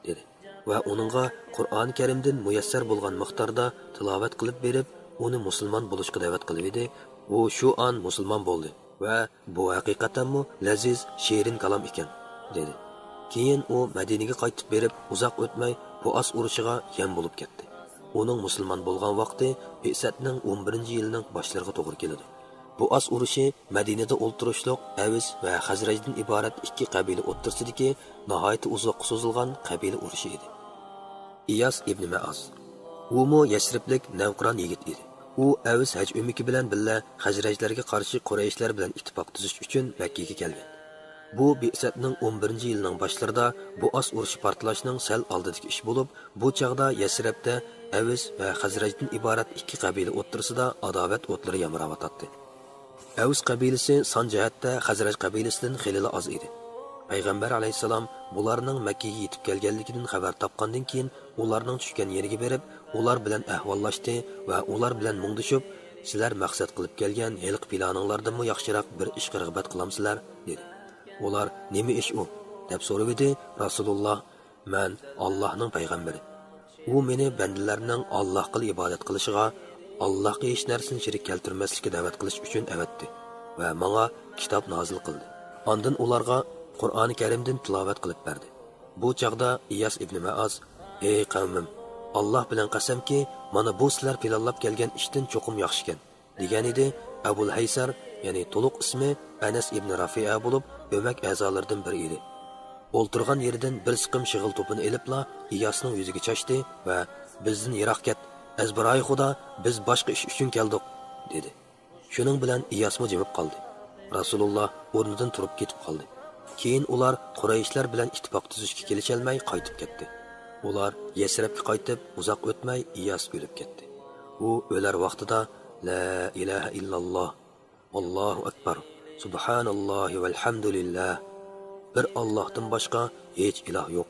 دېدى. ۋە ئۇنىڭغا قۇرئان كەرىمدىن مۇيەسسەر بولغان مىقداردا تىلاۋەت قىلىپ بېرىپ، ئۇنى مۇسۇلمان بولۇشقا دەۋەت قىلىۋىدى. ئۇ شۇ ئان مۇسۇلمان بولدى ۋە بۇ ھەقىقەتەنمۇ لەزىز، شېرىن كالام ئىكەن، دېدى. كېيىن ئۇ مەدىنىگە قايتىپ بېرىپ، ئۇزاق ئۆتمەي بۇئاس ئۇرۇشىغا يەم بولۇپ كەتتى. ئۇنىڭ مۇسۇلمان بولغان ۋاقتى بىئسەتنىڭ ئون بىرىنچى يىلىنىڭ باشلىرىغا توغرا كېلىدۇ. بۇئاس ئۇرۇشى مەدىنىدە ئولتۇرۇشلۇق ئەۋس ۋە خەزرەجدىن ئىبارەت ئىككى قەبىلە ئوتتۇرىسىدىكى ناھايىتى ئۇزاققا سوزۇلغان قەبىلە ئۇرۇشى ئىدى. ئىياس ئىبنى مەئاز. ئۇمۇ يەسرىبلىك نەۋقىران يىگىت ئىدى. ئۇ ئەۋس ھەج ئۆمىكى بىلەن بىللە خەزرەجلەرگە قارشى قۇرەيشلەر بىلەن ئىتتىپاق تۈزۈش ئۈچۈن مەككىگە كەلگەن. بۇ بىئسەتنىڭ ئون بىرىنچى يىلىنىڭ باشلىرىدا بۇئاس ئۇرۇشى پارتلاشنىڭ سەل ئالدىدىكى ئىش بولۇپ، بۇ چاغدا يەسرەبتە ئەۋس ۋە خەزرەجدىن ئىبارەت ئىككى قەبىلە ئوتتۇرىسىدا ئاداۋەت ئوتلىرى يامراۋاتاتتى. ئەۋس قەبىلىسى سان جەھەتتە خەزرەج قەبىلىسىدىن خېلىلا ئاز ئىدى. پەيغەمبەر ئەلەيھىسسالام بۇلارنىڭ مەككىگە يېتىپ كەلگەنلىكىدىن خەۋەر تاپقاندىن كېيىن، ئۇلارنىڭ چۈشكەن يېرىگە بېرىپ، ئۇلار بىلەن ئەھۋاللاشتى ۋە ئۇلار بىلەن مۇڭدىشىپ، «سىلەر مەقسەت قىلىپ كەلگەن ھېلىقى پىلانىڭلاردىنمۇ ياخشىراق بىر ئىشقا رىغبەت قىلامسىلەر؟» دېدى. ئۇلار، «نېمە ئىش ئۇ؟» دەپ سورىۋىدى. رەسۇلۇللا، «مەن ئاللاھنىڭ پەيغەمبىرى. ئۇ مېنى بەندىلەرنىڭ ئاللاھقىلا ئىبادەت قىلىشىغا، ئاللاھقا ھېچ نەرسىنى شېرىك كەلتۈرمەسلىككە دەۋەت قىلىش ئۈچۈن ئەۋەتتى ۋە ماڭا كىتاب نازىل قىلدى. ئاندىن ئۇلارغا قۇرئانى كەرىمدىن تىلاۋەت قىلىپ بەردى.» بۇ چاغدا ئىياس ئىبنى مەئاز، «ئەي قەۋمىم، ئاللاھ بىلەن قەسەمكى، مانا بۇ سىلەر پىلانلاپ كەلگەن ئىشتىن چوقۇم ياخشىكەن» دېگەنىدى. ئەبۇل ھەيسەر، يەنى تولۇق ئىسمى ئەنەس ئىبنى رافىئە بولۇپ، ئۆمەك ئەزالىرىدىن بىرى ئىدى. ئولتۇرغان يېرىدىن بىر سىقىم شېغىل توپىنى ئېلىپلا ئىياسنىڭ يۈزىگە چاچتى ۋە، «بىزدىن يىراق كەت، ئەزبىرايى خۇدا، بىز باشقا ئىش ئۈچۈن كەلدۇق» دېدى. شۇنىڭ بىلەن ئىياسمۇ جىمىپ قالدى. رەسۇلۇللا ئورنىدىن تۇرۇپ كېتىپ قالدى. كېيىن ئۇلار قۇرەيشلەر بىلەن ئىتتىپاق تۈزۈشكە كېلىشەلمەي قايتىپ كەتتى. ئۇلار يەسرەبكە قايتىپ ئۇزاق ئۆتمەي ئىياس ئۆلۈپ كەتتى. ئۇ ئۆلەر ۋاقتىدا، «لا ئىلاھە ئىللاللا، ئاللاھۇ ئەكبەر، سۇبھاناللاھى ۋەلھەمدۇلىللا، بىر ئاللاھتىن باشقا ھېچ ئىلاھ يوق.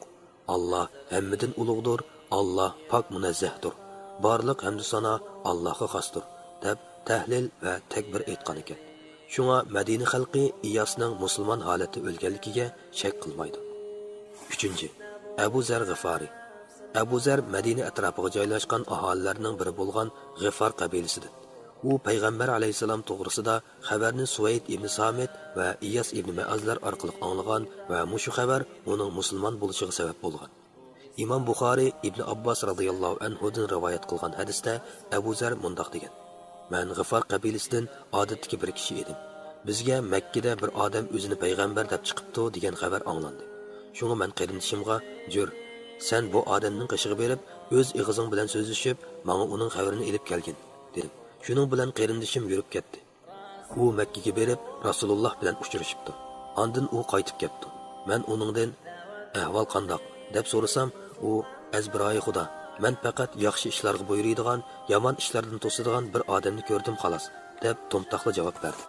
ئاللا ھەممىدىن ئۇلۇغدۇر، ئاللا پاك مۇنەززەھدۇر. بارلىق ھەمدۇ سانا ئاللاغا خاستۇر» دەپ تەھلىل ۋە تەكبىر ئېيتقان ئىكەن. شۇڭا مەدىنە خەلقى ئىياسنىڭ مۇسۇلمان ھالەتتە ئۆلگەنلىكىگە شەك قىلمايدۇ. ئۈچىنچى، ئەبۇ زەر غىفارى. ئەبۇ زەر مەدىنە ئەتراپىغا جايلاشقان ئاھالىلەرنىڭ بىرى بولغان غىفار قەبىلىسىدىن. ئۇ پەيغەمبەر ئەلەيھىسسالام توغرىسىدا خەۋەرنى سۇۋەيد ئىبنى سامىت ۋە ئىياس ئىبنى مەئازلار ئارقىلىق ئاڭلىغان ۋە مۇشۇ خەۋەر ئۇنىڭ مۇسۇلمان بولۇشىغا سەۋەب بولغان. ئىمام بۇخارى ئىبنى ئابباس رازىياللاھۇ ئەنھۇدىن رىۋايەت قىلغان ھەدىستە ئەبۇ زەر مۇنداق دېگەن: «مەن غىفار قەبىلىسىدىن ئادەتتىكى بىر كىشى ئىدىم. بىزگە مەككىدە بىر ئادەم ئۆزىنى پەيغەمبەر دەپ چىقىپتۇ دېگەن خەۋەر ئاڭلاندى. شۇڭا مەن قېرىندىشىمغا، جۈر، سەن بۇ ئادەمنىڭ قېشىغا بېرىپ، ئۆز ئېغىزىڭ بىلەن سۆزلىشىپ، ماڭا ئۇنىڭ خەۋىرىنى ئېلىپ كەلگىن» دېدىم. شۇنىڭ بىلەن قېرىندىشىم يۈرۈپ كەتتى. ئۇ مەككىگە بېرىپ، رەسۇلۇللاھ بىلەن ئۇچرىشىپتۇ. ئاندىن ئۇ قايتىپ كەپتۇ. مەن ئۇنىڭدىن، «ئەھۋال قانداق؟» دەپ سورىسام، ئۇ، «ئەزبىرايى خۇدا، مەن پەقەت ياخشى ئىشلارغا بۇيرۇيدىغان، يامان ئىشلاردىن توسىدىغان بىر ئادەمنى كۆردۈم، خالاس» دەپ تومتاقلا جاۋاب بەردى.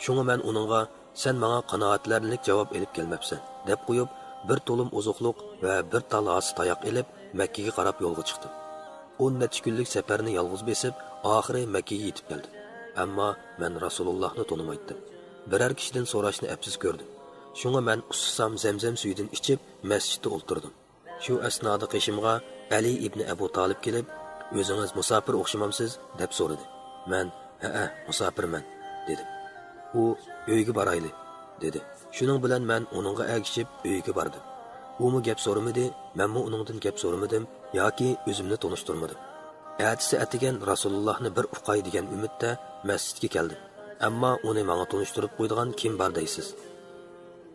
شۇڭا مەن ئۇنىڭغا، «سەن ماڭا قانائەتلەنەرلىك جاۋاب ئېلىپ كەلمەپسەن» دەپ قويۇپ، بىر تولۇم ئوزۇقلۇق ۋە بىر تال ھاسا تاياق ئېلىپ، مەككىگە قاراپ يولغا چىقتىم. ئون نەچچە كۈنلۈك سەپەرنى يالغۇز بېسىپ، ئاخىرى مەككىگە يېتىپ كەلدىم. ئەمما مەن رەسۇلۇللاھنى تونۇمايتتىم. بىرەر كىشىدىن سوراشنى ئەپسىز كۆردۈم. شۇڭا مەن ئۇسسىسام زەمزەم سۈيىدىن ئىچىپ، مەسچىتتە ئولتۇردۇم. شۇ ئەسنادا قېشىمغا ئەلى ئىبنى ئەبۇ تالىپ كېلىپ، «ئۆزىڭىز مۇساپىر ئوخشىمامسىز؟» دەپ سورىدى. مەن، «ھەئە، مۇساپىرمەن» دېدىم. ئۇ، «ئۆيگە بارايلى» دېدى. شۇنىڭ بىلەن مەن ئۇنىڭغا ئەگىشىپ ئۆيىگە باردىم. ئۇمۇ گەپ سورىمىدى، مەنمۇ ئۇنىڭدىن گەپ سورىمىدىم ياكى ئۆزۈمنى تونۇشتۇرمىدىم. ئەتىسى ئەتىگەن رەسۇلۇللاھنى بىر ئۇقاي دېگەن ئۈمىدتە مەسچىتكە كەلدىم. ئەمما ئۇنى ماڭا تونۇشتۇرۇپ قويىدىغان كىم بار دەيسىز؟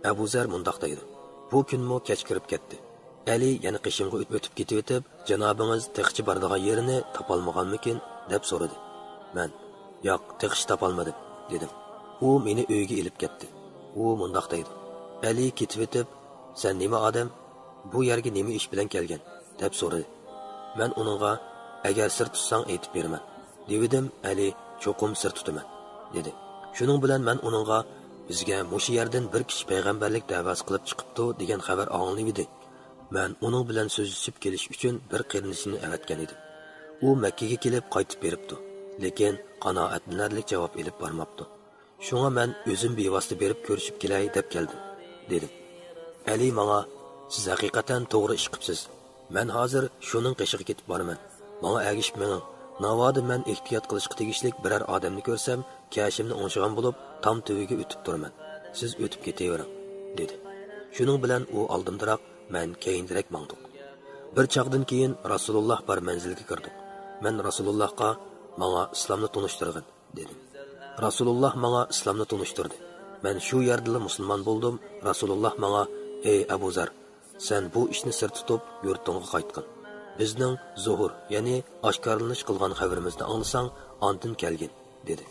ئەبۇ زەر مۇنداق دەيدۇ: «بۇ كۈنمۇ كەچ كىرىپ كەتتى. ئەلى يەنە قېشىمغا ئۆتۈپ كېتىۋېتىپ، جانابىڭىز تېخىچە بارىدىغان يېرىنى تاپالمىغانمىكىن؟» دەپ سورىدى. مەن، «ياق، تېخىچە تاپالمىدىم» دېدىم. ئۇ مېنى ئۆيىگە ئېلىپ كەتتى. ئۇ مۇنداق دەيدۇ: «ئەلى كېتىۋېتىپ، سەن نېمە ئادەم؟ بۇ يەرگە نېمە ئىش بىلەن كەلگەن؟» دەپ سورىدى. مەن ئۇنىڭغا، «ئەگەر سىر تۇتساڭ ئېيتىپ بېرىمەن» دېۋىدىم. ئەلى، «چوقۇم سىر تۇتىمەن» دېدى. شۇنىڭ بىلەن مەن ئۇنىڭغا، «بىزگە مۇشۇ يەردىن بىر كىشى پەيغەمبەرلىك دەۋاسى قىلىپ چىقىپتۇ» دېگەن خەۋەر ئاڭلىنىۋىدى. مەن ئۇنىڭ بىلەن سۆزلىشىپ كېلىش ئۈچۈن بىر قېرىندىشىمنى ئەۋەتكەن ئىدىم. ئۇ مەككىگە كېلىپ قايتىپ بېرىپتۇ، لېكىن قانائەتلىنەرلىك جاۋاب ئېلىپ بارماپتۇ. شۇڭا مەن ئۆزۈم بىۋاسىتە بېرىپ كۆرۈشۈپ كېلەي دەپ كەلدىم، دېدىم. ئەلى ماڭا، «سىز ھەقىقەتەن توغرا ئىش قىپسىز. مەن ھازىر شۇنىڭ قېشىغا كېتىپ بارىمەن. ماڭا ئەگىشىپ مېڭىڭ. ناۋادا مەن ئېھتىيات قىلىشقا تېگىشلىك بىرەر ئادەمنى كۆرسەم، كەشىمنى ئوڭشىغان بولۇپ، تام تۈۋىگە ئۆتۈپ تۇرىمەن. سىز ئۆتۈپ كېتىۋېرىڭ، دېدى. شۇنىڭ بىلەن ئۇ ئالدىمدىراق، مەن كەينىدىرەك ماڭدۇق. بىر چاغدىن كېيىن رەسۇلۇللا بار مەنزىلگە كىردۇق. مەن رەسۇلۇللاغا، ماڭا ئىسلامنى تونۇشتۇرغىن، دېدىم. رەسۇلۇللا ماڭا ئىسلامنى تونۇشتۇردى. مەن شۇ يەردىلا مۇسۇلمان بولدۇم. رەسۇلۇللا ماڭا، ئەي ئەبۇ زەر، سەن بۇ ئىشنى سىر تۇتۇپ، يۇرتۇڭغا قايتقىن. بىزنىڭ زۇھۇر، يەنى ئاشكارىلىنىش قىلغان خەۋىرىمىزنى ئاڭلىساڭ، ئاندىن كەلگىن، دېدى.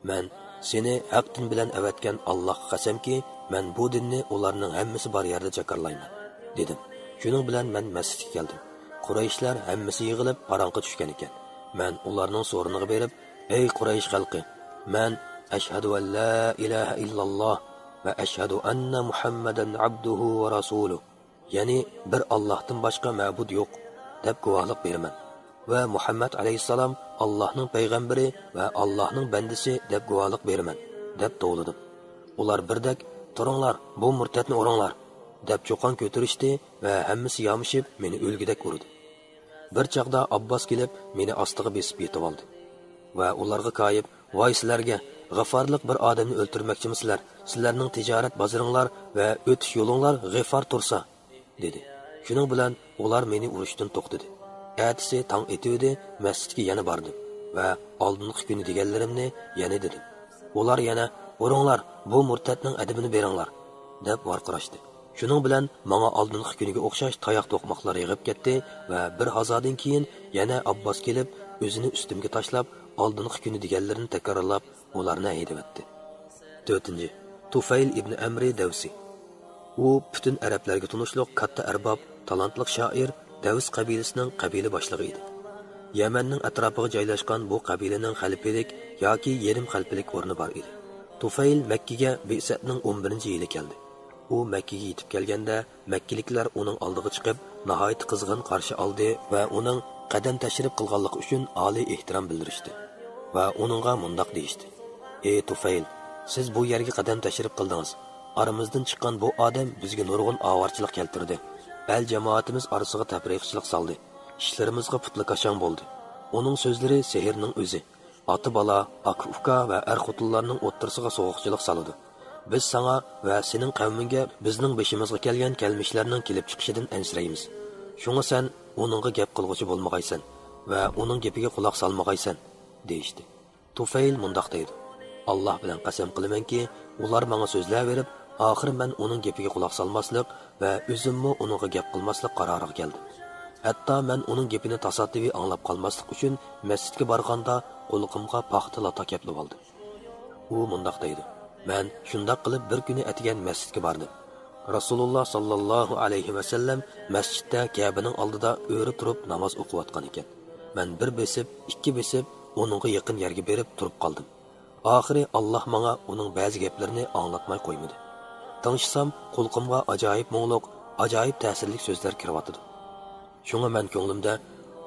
مەن، سېنى ھەق دىن بىلەن ئەۋەتكەن ئاللاھقا قەسەمكى، مەن بۇ دىننى ئۇلارنىڭ ھەممىسى بار يەردە جاكارلايمەن، دېدىم. شۇنىڭ بىلەن مەن مەسچىتكە كەلدىم. قۇرەيشلەر ھەممىسى يىغىلىپ، پاراڭغا چۈشكەن ئىكەن. مەن ئۇلارنىڭ سورۇنىغا بېرىپ، ئەي قۇرەيش خەلقى، مەن، ئەشھەدۇ ئەن لا ئىلاھە ئىللاللا ۋە ئەشھەدۇ ئەننە مۇھەممەدەن ئابدۇھۇ ۋە رەسۇلۇ، يەنى بىر ئاللاھتىن باشقا مەبۇد يوق، دەپ گۇۋاھلىق بېرىمەن. ۋە مۇھەممەد ئەلەيھىسسالام ئاللاھنىڭ پەيغەمبىرى ۋە ئاللاھنىڭ بەندىسى دەپ گۇۋاھلىق بېرىمەن، دەپ توۋلىدىم. ئۇلار بىردەك، تۇرۇڭلار، بۇ مۇرتەتنى ئۇرۇڭلار، دەپ چۇقان كۆتۈرۈشتى ۋە ھەممىسى يامىشىپ مېنى ئۆلگۈدەك ئۇردى. بىر چاغدا ئابباس كېلىپ، مېنى ئاستىغا بېسىپ يېتىۋالدى. ۋە ئۇلارغا كايىپ، ۋاي سىلەرگە، غىفارلىق بىر ئادەمنى ئۆلتۈرمەكچىمۇسىلەر؟ سىلەرنىڭ تىجارەت بازىرىڭلار ۋە ئۆتۈش يولۇڭلار غىفار تۇرسا، دېدى. شۇنىڭ بىلەن ئۇلار مېنى ئۇرۇشتىن توختىدى. ئەتىسى تاڭ ئېتىۋىدى، مەسچىتكە يەنە باردىم ۋە ئالدىنقى كۈنى دېگەنلىرىمنى يەنە دېدىم. ئۇلار يەنە، ئۇرۇڭلار، بۇ مۇرتەتنىڭ ئەدىپىنى بېرىڭلار، دەپ ۋارقىراشتى. شۇنىڭ بىلەن ماڭا ئالدىنقى كۈنىگە ئوخشاش تاياق توقماقلار يېغىپ كەتتى ۋە بىر ھازادىن كېيىن يەنە ئابباس كېلىپ، ئۆزىنى ئۈستۈمگە تاشلاپ، ئالدىنقى كۈنى دېگەنلىرىنى تەكرارلاپ، ئۇلارنى ھەيدىۋەتتى. تۆتىنچى، تۇفەيل ئىبنى ئەمرى دەۋسى. ئۇ پۈتۈن ئەرەبلەرگە تونۇشلۇق كاتتا ئەرباب، تالانتلىق شائىر، دەۋس قەبىلىسىنىڭ قەبىلە باشلىقى ئىدى. يەمەننىڭ ئەتراپىغا جايلاشقان بۇ قەبىلىنىڭ خەلىپىلىك ياكى يېرىم خەلىپىلىك ئورنى بار ئىدى. تۇفەيل مەككىگە بىئسەتنىڭ ئون بىرىنچى يىلى كەلدى. ئۇ مەككىگە يېتىپ كەلگەندە، مەككىلىكلەر ئۇنىڭ ئالدىغا چىقىپ، ناھايىتى قىزغىن قارشى ئالدى ۋە ئۇنىڭ قەدەم تەشرىپ قىلغانلىقى ئۈچۈن ئالىي ئېھتىرام بىلدۈرۈشتى. ۋە ئۇنىڭغا مۇنداق دېيىشتى: «ئى تۇفەيل، سىز بۇ يەرگە قەدەم تەشرىپ قىلدىڭىز. ئارىمىزدىن چىققان بۇ ئادەم بىزگە نۇرغۇن ئاۋارىچىلىق كەلتۈردى. ئەل جامائىتىمىز ئارىسىغا تەپرىقىچىلىق سالدى. ئىشلىرىمىزغا پۇتلىكاشاڭ بولدى. ئۇنىڭ سۆزلىرى سېھىرنىڭ ئۆزى. ئاتا-بالا، ئاكا-ئۇكا ۋە ئەر-خوتۇنلارنىڭ ئوتتۇرىسىغا سوغۇقچىلىق سالىدۇ. بىز ساڭا ۋە سېنىڭ قەۋمىڭگە بىزنىڭ بېشىمىزغا كەلگەن كەلمىشلەرنىڭ كېلىپ چىقىشىدىن ئەنسىرەيمىز. شۇڭا سەن ئۇنىڭغا گەپ قىلغۇچى بولمىغايسەن ۋە ئۇنىڭ گېپىگە قۇلاق سالمىغايسەن» دېيىشتى. تۇفەيل مۇنداق دەيدۇ: «ئاللاھ بىلەن قەسەم قىلىمەنكى، ئۇلار ماڭا سۆزلەۋېرىپ، ئاخىرى مەن ئۇنىڭ گېپىگە قۇلاق سالماسلىق ۋە ئۆزۈممۇ ئۇنىڭغا گەپ قىلماسلىق قارارىغا كەلدىم. ھەتتا مەن ئۇنىڭ گېپىنى تاسادىپىي ئاڭلاپ قالماسلىق ئۈچۈن مەسچىتكە بارغاندا قۇلىقىمغا پاختا لاتا كەپلىۋالدىم.» ئۇ مۇنداق دەيدۇ: «مەن شۇنداق قىلىپ بىر كۈنى ئەتىگەن مەسچىتكە باردىم. رەسۇلۇللا ساللاللاھۇ ئەلەيھى ۋەسەللەم مەسچىتتە كەبىنىڭ ئالدىدا ئۆرە تۇرۇپ ناماز ئوقۇۋاتقان ئىكەن. مەن بىر بېسىپ، ئىككى بېسىپ، ئۇنىڭغا يېقىن يەرگە بېرىپ تۇرۇپ قالدىم. ئاخىرى ئاللاھ ماڭا ئۇنىڭ بەزى گەپلىرىنى ئاڭلاتماي قويمىدى. تىڭشىسام، قۇلىقىمغا ئاجايىپ مۇڭلۇق، ئاجايىپ تەسىرلىك سۆزلەر كىرىۋاتىدۇ. شۇڭا مەن كۆڭلۈمدە،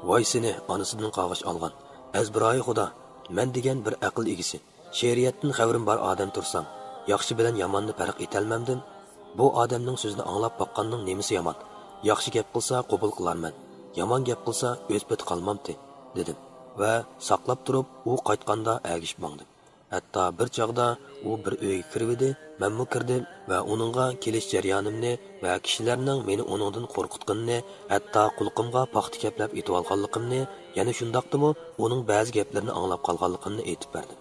ۋاي سېنى ئانىسىدىن قاغىش ئالغان، ئەزبىرايى خۇدا، مەن دېگەن بىر ئەقىل ئىگىسى، شېرىئەتتىن خەۋىرىم بار ئادەم تۇرساڭ، ياخشى بىلەن ياماننى پەرق ئېتەلمەمدىم؟ بۇ ئادەمنىڭ سۆزىنى ئاڭلاپ باققاننىڭ نېمىسى يامان؟ ياخشى گەپ قىلسا قوبۇل قىلارمەن، يامان گەپ قىلسا ئۆز پېتى قالمامتى؟» دېدىم ۋە ساقلاپ تۇرۇپ، ئۇ قايتقاندا ئەگىشىپ ماڭدىم. ھەتتا بىر چاغدا ئۇ بىر ئۆيگە كىرىۋىدى، مەنمۇ كىردىم ۋە ئۇنىڭغا كېلىش جەريانىمنى ۋە كىشىلەرنىڭ مېنى ئۇنىڭدىن قورقۇتقىنىنى، ھەتتا قۇلىقىمغا پاختا كەپلەپ ئېتىۋالغانلىقىمنى، يەنە شۇنداقتىمۇ ئۇنىڭ بەزى گەپلىرىنى ئاڭلاپ قالغانلىقىمنى ئېيتىپ بەردىم.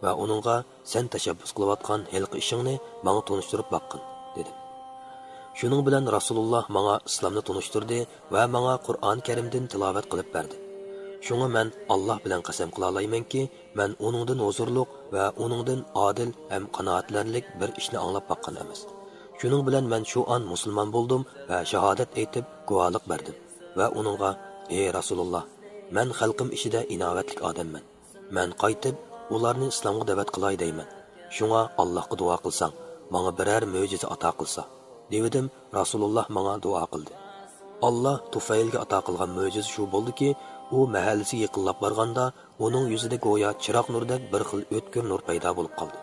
ۋە ئۇنىڭغا سەن تەشەببۇس قىلىۋاتقان ھېلىقى ئىشىڭنى ماڭا تونۇشتۇرۇپ باققىن، دېدىم. شۇنىڭ بىلەن رەسۇلۇللا ماڭا ئىسلامنى تونۇشتۇردى ۋە ماڭا قۇرئان كەرىمدىن تىلاۋەت قىلىپ بەردى. شۇڭا مەن ئاللاھ بىلەن قەسەم قىلالايمەنكى، مەن ئۇنىڭدىن ھۇزۇرلۇق ۋە ئۇنىڭدىن ئادىل ھەم قانائەتلەنەرلىك بىر ئىشنى ئاڭلاپ باققان ئەمەس. شۇنىڭ بىلەن مەن شۇ ئان مۇسۇلمان بولدۇم ۋە شاھادەت ئېيتىپ گۇۋاھلىق بەردىم ۋە ئۇنىڭغا، ئى رەسۇلۇللا، مەن خەلقىم ئىچىدە ئىناۋەتلىك ئادەممەن. مەن قايتىپ، ئۇلارنى ئىسلامغا دەۋەت قىلاي دەيمەن. شۇڭا ئاللاھقا دۇئا قىلساڭ، ماڭا بىرەر مۆجىزە ئاتا قىلسا، دېۋىدىم، رەسۇلۇللا ماڭا دۇئا قىلدى. ئاللاھ تۇفەيلگە ئاتا قىلغان مۆجىزە شۇ بولدىكى، ئۇ مەھەللىسىگە يېقىنلاپ بارغاندا، ئۇنىڭ يۈزىدە گويا چىراغ نۇردەك بىر خىل ئۆتكۈر نۇر پەيدا بولۇپ قالدى.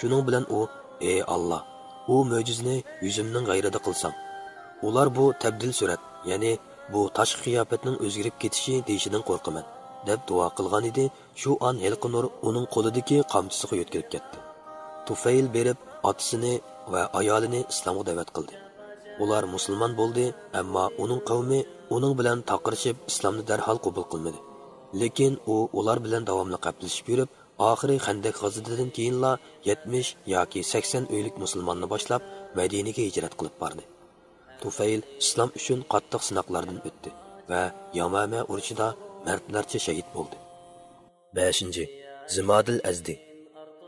شۇنىڭ بىلەن ئۇ، ئى ئاللاھ، ئۇ مۆجىزىنى يۈزۈمنىڭ غەيرىدە قىلساڭ. ئۇلار بۇ تەبدىل سۈرەت، يەنى بۇ تاشقى قىياپەتنىڭ ئۆزگىرىپ كېتىشى دېيىشىدىن قورقىمەن، دەپ دۇئا قىلغان ئىدى. شۇ ئان ھېلىقى نۇر ئۇنىڭ قولىدىكى قامچىسىغا يۆتكىلىپ كەتتى. تۇفەيل بېرىپ، ئاتىسىنى ۋە ئايالىنى ئىسلامغا دەۋەت قىلدى. ئۇلار مۇسۇلمان بولدى، ئەمما ئۇنىڭ قەۋمى ئۇنىڭ بىلەن تاقىرىشىپ، ئىسلامنى دەرھال قوبۇل قىلمىدى. لېكىن ئۇ ئۇلار بىلەن داۋاملىق ھەپىلىشىپ يۈرۈپ، ئاخىرى خەندەك غازىتىدىن كېيىنلا يەتمىش ياكى سەكسەن ئۆيلۈك مۇسۇلماننى باشلاپ، مەدىنىگە ھىجرەت قىلىپ باردى. تۇفەيل ئىسلام ئۈچۈن قاتتىق سىناقلاردىن ئۆتتى ۋە يامامە ئۇرۇشىدا مەردلەرچە شەھىت بولدى. بەشىنچى، زىمادىل ئەزدى.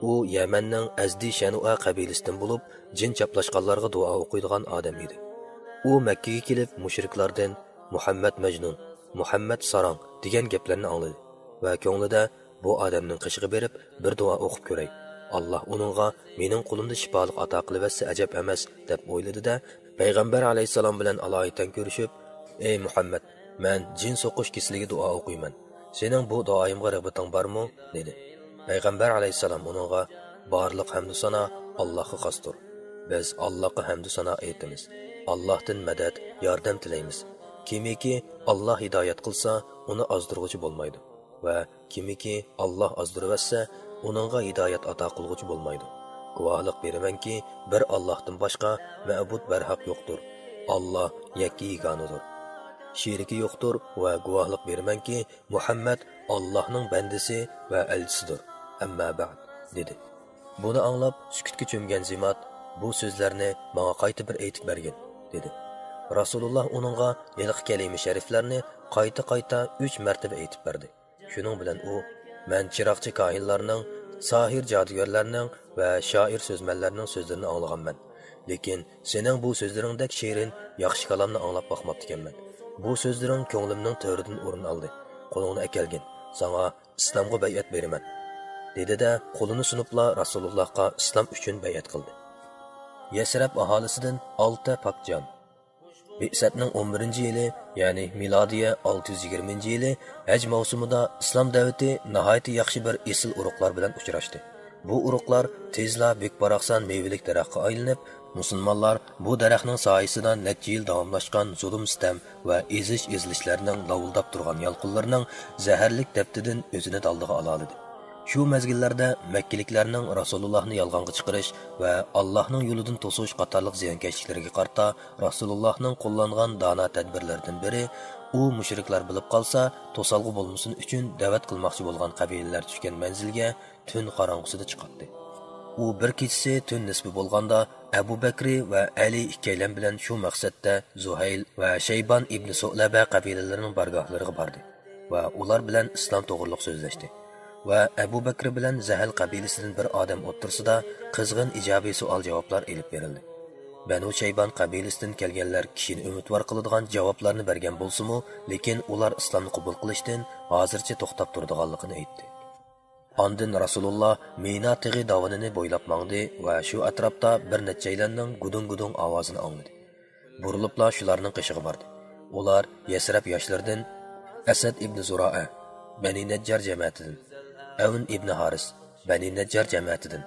ئۇ يەمەننىڭ ئەزدى شەنۇئە قەبىلىسىدىن بولۇپ، جىن چاپلاشقانلارغا دۇئا ئوقۇيدىغان ئادەم ئىدى. ئۇ مەككىگە كېلىپ، مۇشرىكلاردىن «مۇھەممەد مەجنۇن، مۇھەممەد ساراڭ» دېگەن گەپلەرنى ئاڭلىدى ۋە كۆڭلىدە، «بۇ ئادەمنىڭ قېشىغا بېرىپ، بىر دۇئا ئوقۇپ كۆرەي. ئاللا ئۇنىڭغا مېنىڭ قولۇمدا شىپالىق ئاتا قىلىۋەتسە ئەجەب ئەمەس» دەپ ئويلىدى-دە، پەيغەمبەر ئەلەيھىسسالام بىلەن ئالايىتەن كۆرۈشۈپ، «ئەي مۇھەممەد، مەن جىن سوقۇش كېسىلىگە دۇئا ئوقۇيمەن. سېنىڭ بۇ دۇئايىمغا رىغبىتىڭ بارمۇ؟» دېدى. پەيغەمبەر ئەلەيھىسسالام ئۇنىڭغا، «بارلىق ھەمدۇ سانا ئاللاھقا خاستۇر. بىز ئاللاھقا ھەمدۇ سانا ئېيتىمىز. ئاللاھتىن مەدەت، ياردەم تىلەيمىز. كىمكى ئاللاھ ھىدايەت قىلسا، ئۇنى ئازدۇرغۇچى بولمايدۇ. ۋە كىمكى ئاللاھ ئازدۇرۇۋەتسە، ئۇنىڭغا ھىدايەت ئاتا قىلغۇچى بولمايدۇ. گۇۋاھلىق بېرىمەنكى، بىر ئاللاھتىن باشقا مەبۇد بەرھەق يوقتۇر. ئاللاھ يەككە يېگانىدۇر. شېرىكى يوقتۇر ۋە گۇۋاھلىق بېرىمەنكى، مۇھەممەد ئاللاھنىڭ بەندىسى ۋە ئەلچىسىدۇر. ئەمما بەئد» دېدى. بۇنى ئاڭلاپ، سۈكۈتكە چۆمگەن زىمات، «بۇ سۆزلەرنى ماڭا قايتا بىر ئېيتىپ بەرگىن» دېدى. رەسۇلۇللاھ ئۇنىڭغا ھېلىقى كەلىمە شەرىفلەرنى قايتا-قايتا ئۈچ مەرتىبە ئېيتىپ بەردى. شۇنىڭ بىلەن ئۇ، «مەن چىراغچى كاھىنلارنىڭ، ساھىر جادۇگەرلەرنىڭ ۋە شائىر سۆزمەنلەرنىڭ سۆزلىرىنى ئاڭلىغانمەن. لېكىن سېنىڭ بۇ سۆزلىرىڭدەك شېرىن، ياخشى كالامنى ئاڭلاپ باقماپتىكەنمەن. بۇ سۆزلىرىڭ كۆڭلۈمنىڭ تۆرىدىن ئورۇن ئالدى. قولۇڭنى ئەكەلگىن، ساڭا ئىسلامغا بەيئەت بېرىمەن» دېدى-دە، قولىنى سۇنۇپلا رەسۇلۇللاھقا ئىسلام ئۈچۈن بەيئەت قىلدى. يەسرەب ئاھالىسىدىن ئالتە پاك جان. بىئسەتنىڭ ئون بىرىنچى يىلى، يەنى مىلادىيە ئالتە يۈز يىگىرمىنچى يىلى ھەج مەۋسۇمىدا ئىسلام دەۋىتى ناھايىتى ياخشى بىر ئېسىل ئۇرۇقلار بىلەن ئۇچراشتى. بۇ ئۇرۇقلار تېزلا بۈك-باراقسان مېۋىلىك دەرەخكە ئايلىنىپ، مۇسۇلمانلار بۇ دەرەخنىڭ سايىسىدا نەچچە يىل داۋاملاشقان زۇلۇم-سىتەم ۋە ئېزىش-ئېزىلىشلىرىنىڭ لاۋۇلداپ تۇرغان يالقۇنلىرىنىڭ زەھەرلىك دەپتىدىن ئۆزىنى دالدىغا ئالالىدى. شۇ مەزگىللەردە مەككىلىكلەرنىڭ رەسۇلۇللاھنى يالغانغا چىقىرىش ۋە ئاللاھنىڭ يولىدىن توسۇش قاتارلىق زىيانكەشلىكلىرىگە قارىتا رەسۇلۇللاھنىڭ قوللانغان دانا تەدبىرلىرىدىن بىرى، ئۇ مۇشرىكلار بىلىپ قالسا، توسالغۇ بولمىسۇن ئۈچۈن دەۋەت قىلماقچى بولغان قەبىلىلەر چۈشكەن مەنزىلگە تۈن قاراڭغۇسىدا چىقاتتى. ئۇ بىر كېچىسى تۈن نىسپى بولغاندا ئەبۇ بەكرى ۋە ئەلى ئىككىيلەن بىلەن شۇ مەقسەتتە زۇھەيل ۋە شەيبان ئىبنى سۇلەبە قەبىلىلىرىنىڭ بارگاھلىرىغا باردى ۋە ئۇلار بىلەن ئىسلام توغرۇلۇق سۆزلەشتى. ۋە ئەبۇ بەكرى بىلەن زەھەل قەبىلىسىدىن بىر ئادەم ئوتتۇرىسىدا قىزغىن ئىجابىي سوئال-جاۋابلار ئېلىپ بېرىلدى. بەنۇ شەيبان قەبىلىسىدىن كەلگەنلەر كىشىنى ئۈمىدۋار قىلىدىغان جاۋابلارنى بەرگەن بولسىمۇ، لېكىن ئۇلار ئىسلامنى قوبۇل قىلىشتىن ھازىرچە توختاپ تۇرىدىغانلىقىنى ئېيتتى. ئاندىن رەسۇلۇللا مىنا تېغى داۋىنىنى بويلاپ ماڭدى ۋە شۇ ئەتراپتا بىر نەچچەيلەننىڭ گۇدۇڭ-گۇدۇڭ ئاۋازىنى ئاڭلىدى. بۇرۇلۇپلا شۇلارنىڭ قېشىغا باردى. ئۇلار يەسرەب ياشلىرىدىن ئەسەد ئىبنى زۇرائە، بەنى نەججار جەمەتىدىن، ئەۋن ئىبنى ھارىس، بەنى نەججار جەمەتىدىن،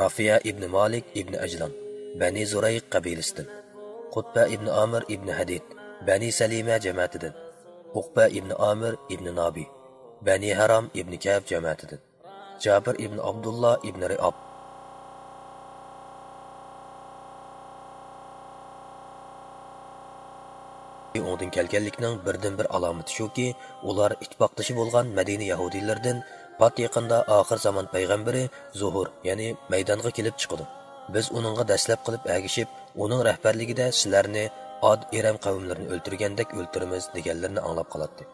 رافىيە ئىبنى مالىك ئىبنى ئەجلان، بەنى زۇرەيق قەبىلىسىدىن، قۇتبە ئىبنى ئامىر ئىبنى ھەدىد، بەنى سەلىمە جەمەتىدىن، ئۇقبە ئىبنى ئامىر ئىبنى نابى، بەنى ھارام ئىبنى كەئب جەمەتىدىن، جابىر ئىبنى ئابدۇللا ئىبنى رىئاب. ئۇنىڭدىن كەلگەنلىكنىڭ بىردىنبىر ئالامىتى شۇكى، ئۇلار ئىتتىپاقدىشى بولغان مەدىنە يەھۇدىيلىرىدىن پات يېقىندا ئاخىر زامان پەيغەمبىرى زۇھۇر، يەنى مەيدانغا كېلىپ چىقىدۇ. بىز ئۇنىڭغا دەسلەپ قىلىپ ئەگىشىپ، ئۇنىڭ رەھبەرلىكىدە سىلەرنى ئاد، ئىرەم قەۋملىرىنى ئۆلتۈرگەندەك ئۆلتۈرىمىز دېگەنلىرىنى ئاڭلاپ قالاتتى.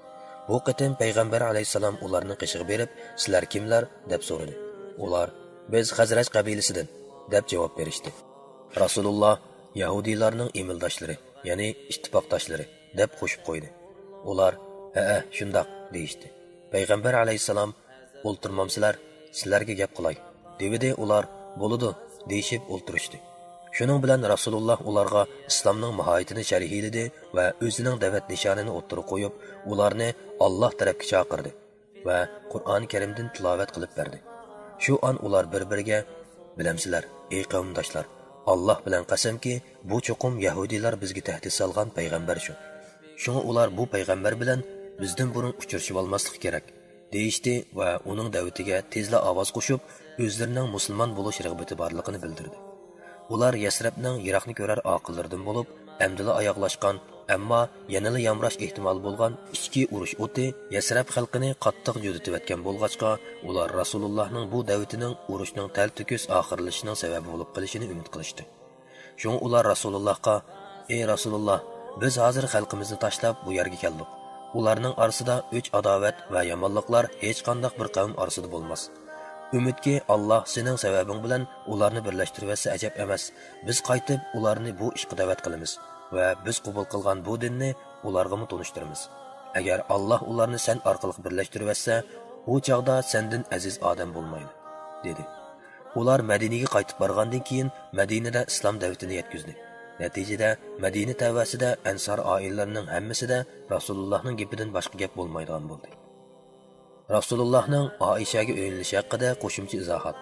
بۇ قېتىم پەيغەمبەر ئەلەيھىسسالام ئۇلارنىڭ قېشىغا بېرىپ، سىلەر كىملەر؟ دەپ سورىدى. ئۇلار، بىز خەزرەج قەبىلىسىدىن، دەپ جاۋاب بېرىشتى. رەسۇلۇللا، يەھۇدىيلارنىڭ ئىمىلداشلىرى، يەنى ئىتتىپاقداشلىرى، دەپ قوشۇپ قويدى. ئۇلار، ھەئە، شۇنداق، دېيىشتى. پەيغەمبەر ئەلەيھىسسالام، ئولتۇرمامسىلەر؟ سىلەرگە گەپ قىلاي، دېۋىدى. ئۇلار، بولىدۇ، دېيىشىپ ئولتۇرۇشتى. شۇنىڭ بىلەن رەسۇلۇللا ئۇلارغا ئىسلامنىڭ ماھىيىتىنى شەرھلىدى ۋە ئۆزىنىڭ دەۋەت نىشانىنى ئوتتۇرىغا قويۇپ، ئۇلارنى ئاللاھ تەرەپكە چاقىردى ۋە قۇرئانى كەرىمدىن تىلاۋەت قىلىپ بەردى. شۇ ئان ئۇلار بىر-بىرىگە، بىلەمسىلەر، ئەي قەۋمداشلار، ئاللاھ بىلەن قەسەمكى، بۇ چوقۇم يەھۇدىيلار بىزگە تەھدىت سالغان پەيغەمبەر شۇ. شۇڭا ئۇلار بۇ پەيغەمبەر بىلەن بىزدىن بۇرۇن ئۇچرىشىۋالماسلىق كېرەك، دېيىشتى ۋە ئۇنىڭ دەۋىتىگە تېزلا ئاۋاز قوشۇپ، ئۆزلىرىنىڭ مۇسۇلمان بولۇش رىغبىتى بارلىقىنى بىلدۈردى. ئۇلار يەسرەبنىڭ يىراقنى كۆرەر ئاقىللىرىدىن بولۇپ، ئەمدىلا ئاياغلاشقان، ئەمما يەنىلا يامراش ئېھتىمالى بولغان ئىچكى ئۇرۇش ئوتى يەسرەب خەلقىنى قاتتىق جۈدىتىۋەتكەن بولغاچقا، ئۇلار رەسۇلۇللاھنىڭ بۇ دەۋىتىنىڭ ئۇرۇشنىڭ تەلتۆكۈس ئاخىرلىشىشىنىڭ سەۋەبى بولۇپ قېلىشىنى ئۈمىد قىلىشتى. شۇڭا ئۇلار رەسۇلۇللاھقا، «ئەي رەسۇلۇللاھ، بىز ھازىر خەلقىمىزنى تاشلاپ بۇ يەرگە كەلدۇق. ئۇلارنىڭ ئارىسىدا ئۆچ-ئاداۋەت ۋە يامانلىقلار ھېچقانداق بىر قەۋم ئارىسىدا بولماس. ئۈمىدكى، ئاللاھ سېنىڭ سەۋەبىڭ بىلەن ئۇلارنى بىرلەشتۈرۈۋەتسە ئەجەب ئەمەس. بىز قايتىپ ئۇلارنى بۇ ئىشقا دەۋەت قىلىمىز ۋە بىز قوبۇل قىلغان بۇ دىننى ئۇلارغىمۇ تونۇشتۇرىمىز. ئەگەر ئاللاھ ئۇلارنى سەن ئارقىلىق بىرلەشتۈرۈۋەتسە، ئۇ چاغدا سەندىن ئەزىز ئادەم بولمايدۇ» دېدى. ئۇلار مەدىنىگە قايتىپ بارغاندىن كېيىن، مەدىنىدە ئىسلام دەۋىتىنى يەتكۈزدى. نەتىجىدە، مەدىنە تەۋەسىدە ئەنسار ئائىلىلىرىنىڭ ھەممىسىدە رەسۇلۇللاھنىڭ گېپىدىن باشقا گەپ بولمايدىغان بولدى. رەسۇلۇللاھنىڭ ئائىشەگە ئۆيلىنىشى ھەققىدە قوشۇمچە ئىزاھات.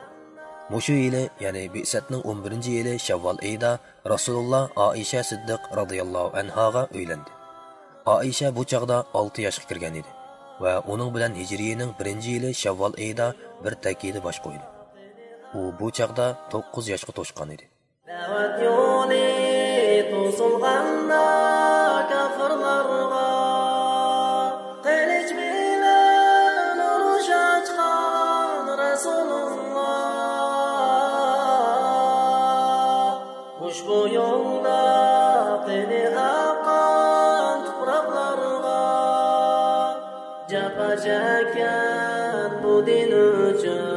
مۇشۇ يىلى، يەنى بىئسەتنىڭ ئون بىرىنچى يىلى شەۋۋال ئېيىدا رەسۇلۇللا ئائىشە سىددىق رازىياللاھۇ ئەنھاغا ئۆيلەندى. ئائىشە بۇ چاغدا ئالتە ياشقا كىرگەن ئىدى ۋە ئۇنىڭ بىلەن ھىجرىيىنىڭ بىرىنچى يىلى شەۋۋال ئېيىدا بىر تەكىدە باش قويدى. ئۇ بۇ چاغدا توققۇز ياشقا توشقان ئىدى. دەۋەت يولى توسۇلغاندا كاپىرلارغا، قىلىچ بىلەن ئۇرۇش ئاچقان رەسۇلۇللا. ئۇشبۇ يولدا قېنى ئاققان تۇپراقلارغا، جاپا چەككەن بۇ دىن ئۈچۈن